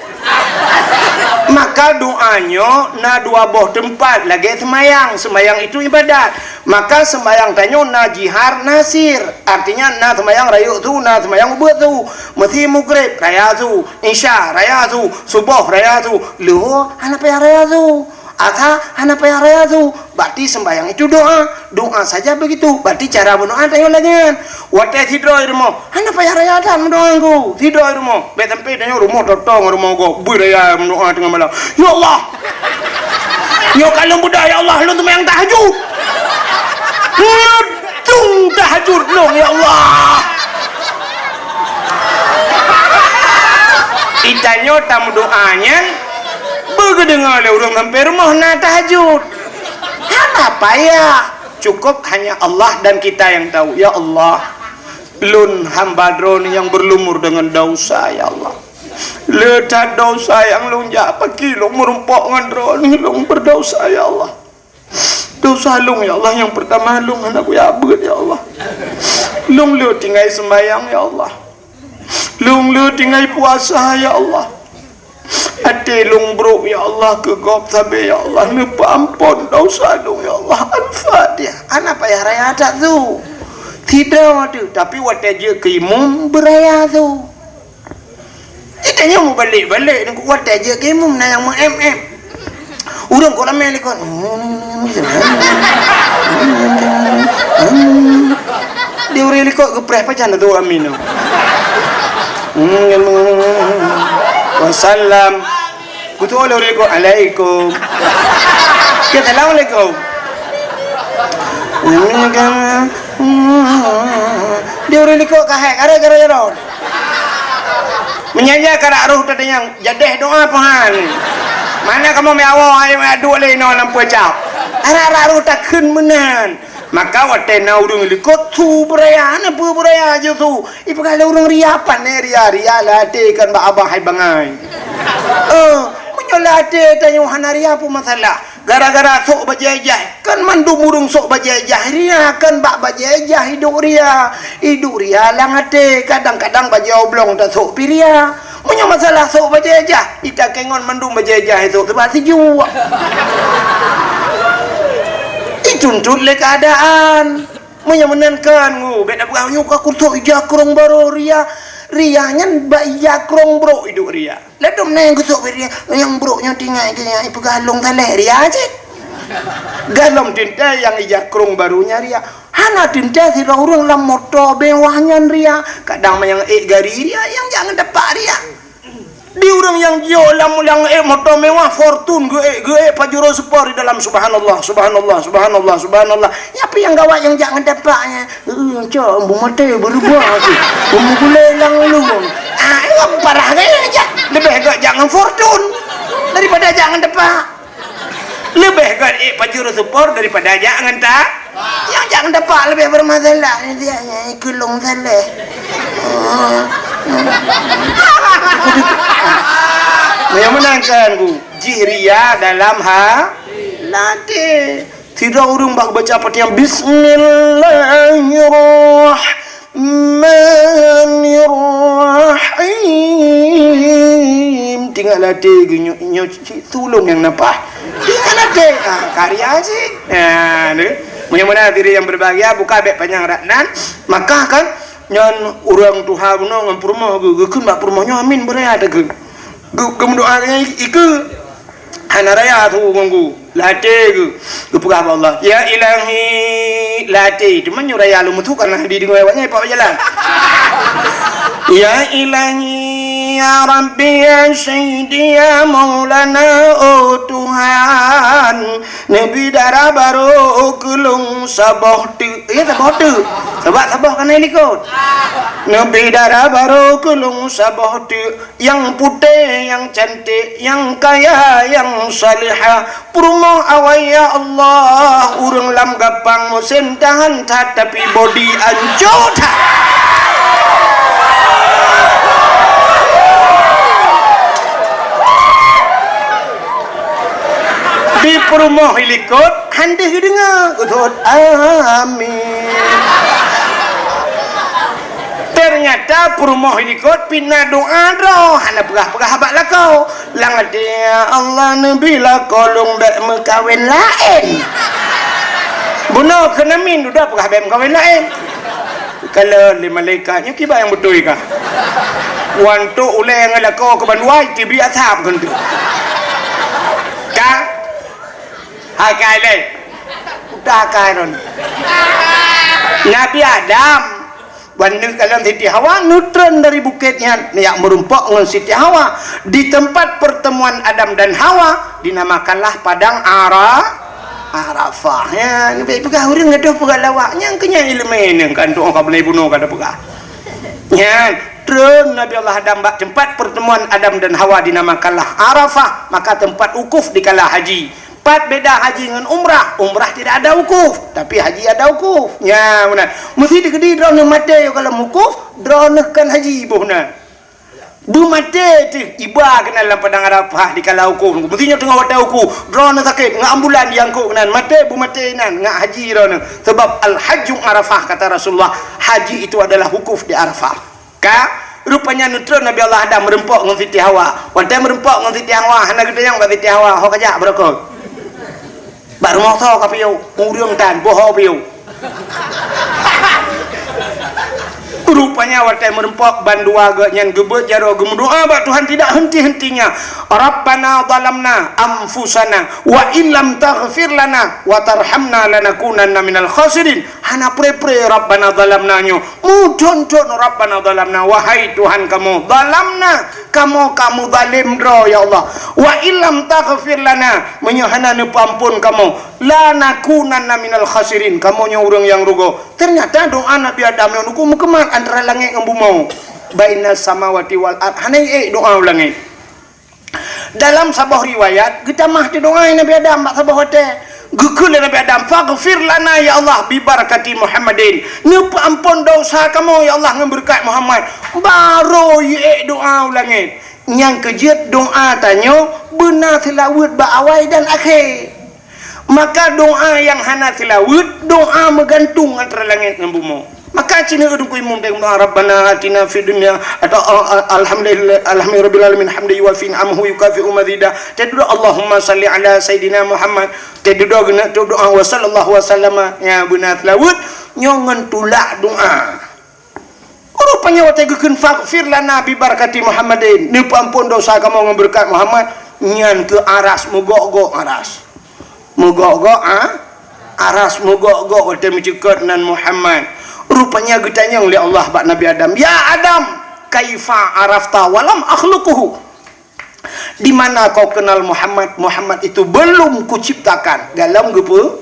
Maka doa nyoe na dua boh teumpat lagée seumayang. Seumayang itu ibadat. Maka seumayang tanyoe na jihar, na sir. Artinya na seumayang rayeuk su, na seumayang ubeut su. Meusi mugreb raya su, isya raya su, suboh raya su, luhô hana payah raya su. Asa hana payah raya su, berarti sembahyang itu doa. Doa saja begitu, berarti cara berdoa tanyoe lagée nyan. Watée sidroe rumoh, hana payah raya that meudoa ngon sidroe rumoh. Bék sampai tanyoe rumoh totong rumoh gob, beuraya meudoa teungoh malam. Ya Allah, nyoe ka lôn beudôh ya Allah, lôn seumayang tahajud. Lôn tung tahajud lôn ya Allah. Tanyoe tameudoa nyan beugeudeungoe lé ureuëng sampai rumoh na tahajud. Hana payah. Cukup hanya Allah dan kita yang tahu. Ya Allah, lôn hamba Droeneuh nyang berlumur dengan dosa, ya Allah. Le that dosa nyang lôn jak, pakri lôn meurumpok ngon Droeneuh, lôn berdosa, ya Allah. Dosa lôn, ya Allah, nyang pertama lôn hana kuyak beuet, ya Allah. Lôn le tinggai sembahyang, ya Allah. Lôn le tinggai puasa, ya Allah. Até lôn brok, ya Allah, keu gob sabe, ya Allah. Neupeuampon dosa lôn, ya Allah. Al-Fatihah. Hana payah raya that su. Sidroe teuh, tapi watée jeuet keu imum beuraya su. Di tanyoe mubalek-balek nyoe watée jeuet keu imum na nyang meu-em-em. Ureuëng kok ramé likot. Di ureuëng likot geupreh pajan tu amin tu. Wasallam. Kutu oleh ureuëng likot, "Alaikum." Kita, "Assalamualaikum." Di ureuëng likot kahek, ada gara-gara. Meunyan jak karak roh teudeungoe, jadeh doa Tuhan. Mana kamoe meuawoe, hai meuaduk lé inoe lam peucap. Arak-arak roh takheun meunan. Maka watée na ureuëng likot su beuraya, na peue beuraya jih su. Ipeugah lé ureuëng ria, pane ria, ria lam até kan bak abah hai bangai. Eh, meunyoe lam até tanyoe hana ria peue masalah. Gara-gara sôk bajée ijah, kan mandum ureuëng sôk bajée ijah ria, kan bak bajée ijah iduek ria. Iduek ria lam até, kadang-kadang bajée oblong tasôk pi ria. Meunyoe masalah sôk bajée ijah, ita kengon mandum bajée ijah sôk teuba sijuek. Ituntut lé keuadaan. Meunyoe meunan kan, ngu, bék na peugah, "Nyoe ka kusôk ija krong barô ria." Ria nyan bak ija krong brok iduek ria. Ladom na nyang geusok bak ria, nyang brok nyoe tinggai keu nyan ipeugah lôn saleh ria cit. Galom teuntée nyang ija krong barô nyan ria. Hana teuntée sidroe ureuëng lam moto mewah nyan ria. Kadang manyang ék gari ria, nyang jak ngon tapak ria. Di ureuëng nyang jiyôh lam, lam ék moto mewah, Fortuner geuék, geuék Pajero Sport di dalam, subhanallah, subhanallah, subhanallah, subhanallah. Nyan pih nyang gawat nyang jak ngon tapak nyan. Eh, cok, bu maté berubah tu. Bu gulé lam lubang. Ah, ini parah gaya jak. Lebih gak jak ngon Fortuner daripada jak ngon tapak. Lebih gak ék Pajero Sport daripada jak ngon ta-, nyang jak ngon tapak lebih bermasalah. Ini dia, nyang ikut lôn saleh. Nyang menangkan, Bu. Jih ria dalam ha-, latih. Sidroe ureuëng bak baca Fatihah, "Bismillahirrahmanirrahim." Tinggai latih geuh nyoe, nyoe cit tulông nyang napah. Tinggai latih. Ah, karya cit. Nah, ni. Meunyoe meunan hadirin yang berbahagia, buka bék panyang rat nan. Maka kan, nyan ureuëng tuha bunoe ngon peurumoh geuh, geukheun bak peurumoh nyoe amin beuraya takheun. Geu-, geumeudoa nyan ikeue. Hana raya su ngon geuh. Latih geuh. Geupeugah bak Allah, "Ya Ilahi, latih." Teuma nyoe raya lôn meusu karena dideungoe awak nyan ipak jalan. "Ya Ilahi, ya Rabbi, ya Sayyidi, ya Maulana, oh Tuhan, neubi dara barô keu lôn saboh teuk." Ya, saboh teuk. Sabab saboh kana likot. "Neubi dara barô keu lôn saboh teuk." Nyang putéh, nyang cantik, nyang kaya, nyang salihah. Peurumoh awai, ya Allah, ureuëng lam gapang musém tahan that, tapi bodi ancô that. Di peurumoh ilikot, han deuh geudeungoe, udhôt, amin. Ternyata peurumoh ilikot pih na doa droe, hana peugah-peugah bak lakoe. Lam até, "Ya Allah, neubi lakoe lôn bék meukawen laén." Bunoe keunan min dudoe peugah bék meukawen laén. Kalon lé malaikat, nyoe kiban nyang beutôi kah? Wan tok ulée ngon lakoe keu bandua, teubiet asab keu tu. Ka? Hai kai lé. Udah kai ron. Nabi Adam, wan neuk kalon Siti Hawa, neutreun dari bukét nyan, neujak meurumpok ngon Siti Hawa. Di tempat pertemuan Adam dan Hawa, dinamakanlah Padang Ara-, Arafah. Ya, neubèk peugah ureuëng gadoh peugah lawak. Nyang keu nyan iéleumé nyan kan tu'oh ka beulai bunoe ka tapeugah. Nyan, Treun Nabi Allah Adam bak teumpat pertemuan Adam dan Hawa dinamakanlah Arafah, maka teumpat wukuf dikala haji. Pat beda haji ngon umrah, umrah tidak ada wukuf, tapi haji ada wukuf. Nya, meunan. Meusti dikeudi droeneuh maté yoh ka lam wukuf, droeneuh kan haji boh nan. Beumaté teuh iba keunan lam padang Arafah dikala wukuf. Meusti nyoe teungoh watèe wukuf, droeneuh sakét, ngon ambulan jiangkot keunan, maté beumaté inan, ngon haji droeneuh. Sebab al-hajju Arafah, kata Rasulullah, haji itu adalah wukuf di Arafah. Ka, rupanya neutreun Nabi Allah Adam meureumpok ngon Siti Hawa. Watèe meureumpok ngon Siti Hawa, hana geutanyong bak Siti Hawa, "Ho kajak beurokok?" Bak rumoh soe ka piôh, ureueng tan, boh ho piôh. Rupanya watèe meureumpok, bandua geuh nyan geubeuet jaroe geumeudoa bak Tuhan tidak henti-hentinya. "Rabbana zalamna anfusana wa illam taghfir lana wa tarhamna lanakunanna minal khasirin." Hana pre-pre Rabbana zalamna nyoe. Muthon-thon Rabbana zalamna, wahai Tuhan kamoe, zalamna, kamoe ka meuzalem droe, ya Allah. Wa illam taghfir lana, meunyoe hana neupeuamphon kamoe, lanakunanna minal khasirin, kamoe nyoe ureueng nyang rugoe. Ternyata doa Nabi Adam nyoe nukon meukeumah antara langét ngon bumoe. Bainas samawati wal ard, hana ék doa u langét. Dalam saboh riwayat, geutamah teudoa Nabi Adam bak saboh watèe. Geukheun lé Nabi Adam, "Faghfir lana ya Allah bi barakati Muhammadin." Neupeuamphon desya kamoe ya Allah ngon beureukat Muhammad. Barô jiék doa u langét. Nyang keujeuet doa tanyoe beuna seulaweuet bak awai dan akhé. Maka doa nyang hana seulaweuet, doa meugantung antara langét ngon bumoe. Maka sineuk Teungku Imum teudoa, "Rabbana atina fid dunya," atau, "Al-, al-, alhamdulillah, alhamdulillahirabbil alamin, hamdan yuwafi ni'amahu wa yukafi'u mazida." Teudoa, "Allahumma salli ala Sayyidina Muhammad." Teudoa geuneuk teudoa, "Wa sallallahu wa sallama." Nyan beuna seulaweuet, nyoe ngon tulak doa. Rupanya watèe geukheun, "Faghfir lana bi barakati Muhammadin," neupeuamphon desya kamoe ngon beureukat Muhammad, nyan keuh aras, meugok-gok aras. Meugok-gok, ha? Aras meugok-gok watèe meucukot nan Muhammad. Rupanya geutanyong lé Allah bak Nabi Adam, "Ya Adam, kaifa arafta wa lam akhluquhu?" Di mana kau kenal Muhammad? Muhammad itu belum kuciptakan. Galom geupeu-,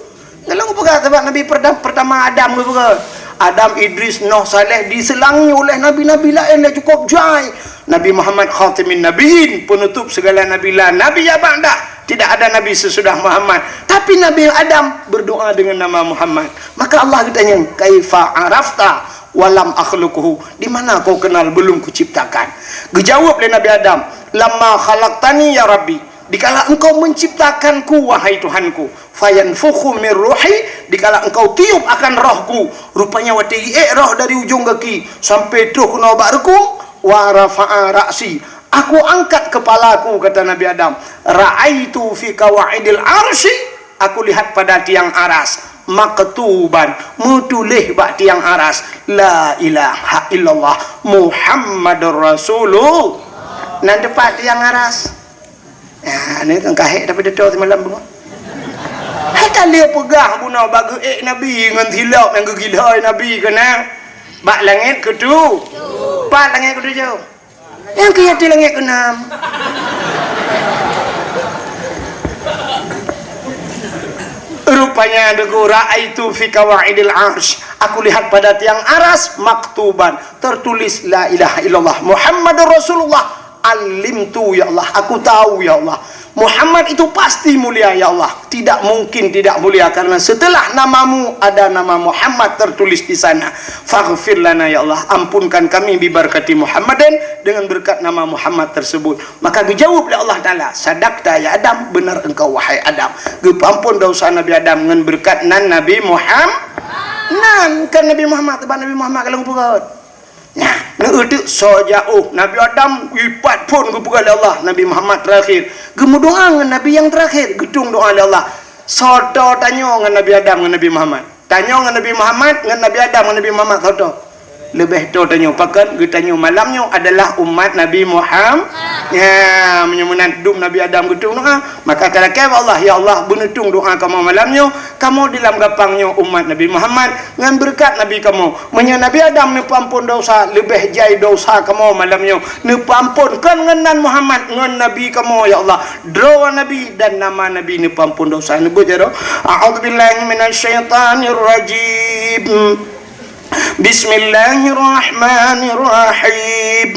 galom geupeugah, sabab Nabi perda-, pertama Adam geupeugah. Adam, Idris, Nuh, Saleh diseulangi oleh nabi-nabi laén dan cukup jai. Nabi Muhammad khatimin nabiyyin, penutup segala nabi, la nabiyya ba'dah. Tidak ada nabi sesudah Muhammad. Tapi Nabi Adam berdoa dengan nama Muhammad. Maka Allah geutanyong, "Kaifa arafta wa lam akhluquhu?" Di mana kau kenal belum kuciptakan? Geujaweueb lé Nabi Adam, "Lamma khalaqtani ya Rabbi," dikala Engkau menciptakanku, wahai Tuhanku, "fayanfukhu min ruhi," dikala Engkau tiup akan rohku. Rupanya watèe jiék roh dari ujong gaki sampai troh keunoe bak reukong, "wa rafa'a ra'si," aku angkat kepalaku, kata Nabi Adam, "ra'aitu fi qawaidil arsy," aku lihat pada tiang aras, "maktuban," meutuléh bak tiang aras, "La ilaha illallah Muhammadur Rasulullah." Nan teupat tiang aras. Nah, ni kan kahek tapi teutap simalam beungoh. Hai ka lheueh peugah bunoe bak geuék Nabi ngon silop nyang geugila Nabi keunan. Bak langét keutu-, pat langét keutujoh. Nyang keu ateueh langét keunam. Rupanya Teungku, "Ra'aitu fi qawaidil arsy." Aku lihat pada tiang aras maktuban, tertulis, "La ilaha illallah Muhammadur Rasulullah." Alimtu, ya Allah, aku tahu, ya Allah. Muhammad itu pasti mulia, ya Allah. Tidak mungkin tidak mulia, karena setelah namamu ada nama Muhammad tertulis di sana. Faghfir lana, ya Allah, ampunkan kami bi barakati Muhammadin, dengan berkat nama Muhammad tersebut. Maka geujaweueb lé Allah Taala, "Sadaqta ya Adam, benar engkau wahai Adam." Geupeuamphon desya Nabi Adam ngon beureukat nan Nabi Muhammad. Nan kan Nabi Muhammad, teuma Nabi Muhammad ka lheueh geupeugah. Nah, neueu teuk soe jiôh Nabi Adam ipat phon geupeugah lé Allah, Nabi Muhammad terakhir. Geumeudoa ngon Nabi nyang terakhir, geutueng doa lé Allah. Soe toe tanyoe ngon Nabi Adam ngon Nabi Muhammad? Tanyoe ngon Nabi Muhammad, ngon Nabi Adam ngon Nabi Muhammad soe toe? Leubeh toe tanyoe, pakon geutanyoe malam nyoe adalah umat Nabi Muhammad. Ya, meunyoe meunan dum Nabi Adam geutueng doa, maka talakée bak Allah, "Ya Allah, beuneutueng doa kamoe malam nyoe, kamoe di lam gapang nyoe umat Nabi Muhammad, ngon beureukat Nabi kamoe." Meunyoe Nabi Adam neupeuamphon desya, leubeh jai desya kamoe malam nyoe neupeuamphon, kon ngon nan Muhammad, ngon Nabi kamoe, ya Allah. Droe Nabi dan nama Nabi neupeuamphon desya. Neubeuet jaroe, "A'udzubillahi minasyaitonirrajim. بسم الله الرحمن الرحيم.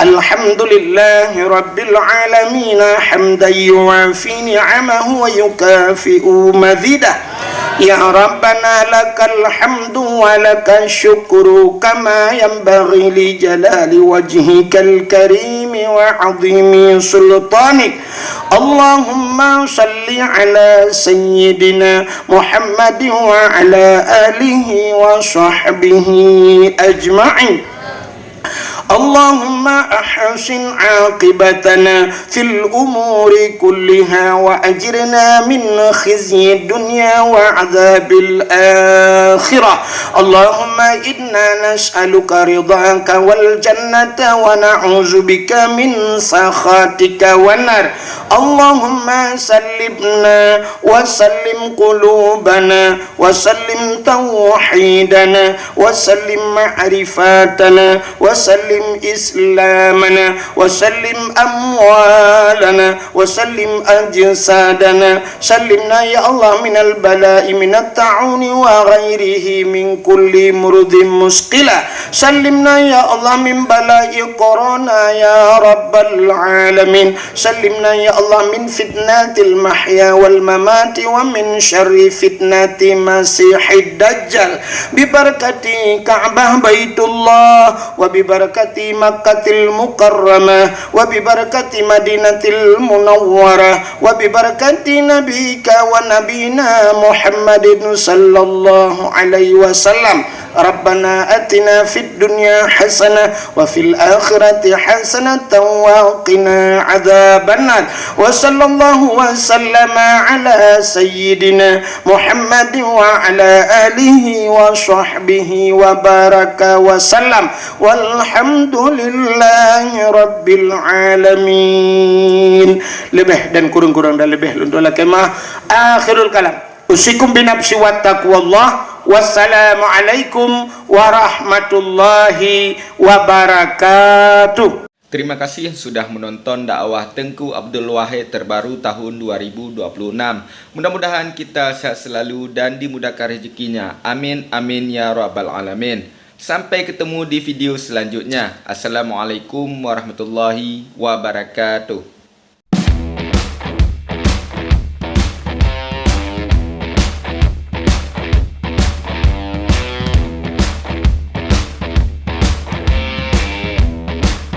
الحمد لله رب العالمين، حمدا يوافي نعمه ويكافئ مزيده. يا ربنا لك الحمد ولك الشكر كما ينبغي لجلال وجهك الكريم وعظيم سلطانك. اللهم صل على سيدنا محمد وعلى آله وصحبه أجمعين. اللهم أحسن عاقبتنا في الأمور كلها وأجرنا من خزي الدنيا وعذاب الآخرة. اللهم إنا نسألك رضاك والجنة ونعوذ بك من سخطك والنار. اللهم سلمنا وسلم قلوبنا وسلم توحيدنا وسلم معرفتنا وسلم إسلامنا وسلم أموالنا وسلم أجسادنا. سلمنا يا الله من البلاء من الطاعون وغيره من كل مرض مثقلا. سلمنا يا الله من بلاء كورونا يا رب العالمين. سلمنا يا الله من فتنة المحيا والممات ومن شر فتنة المسيح الدجال، ببركة كعبة بيت الله، وببركة مكة المكرمة، وببركة مدينة المنورة، وببركة نبيك ونبينا محمد صلى الله عليه وسلم. ربنا آتنا في الدنيا حسنة وفي الآخرة حسنة وقنا عذاب النار. وصلى الله وسلم على سيدنا محمد وعلى آله وصحبه وبارك وسلم. والحمد لله رب العالمين. Leubeh dan kureueng-kureueng dan leubeh lôn tuan lakée meu'ah. Akhirul kalam. Usikum binafsi wa taqwallah. Wassalamualaikum warahmatullahi wabarakatuh. Terima kasih sudah menonton dakwah Teungku Abdul Wahid terbaru tahun dua ribu dua puluh enam. Mudah-mudahan kita sehat selalu dan dimudahkan rezekinya. Amin, amin, ya rabbal alamin. Sampai ketemu di video selanjutnya. Assalamualaikum warahmatullahi wabarakatuh.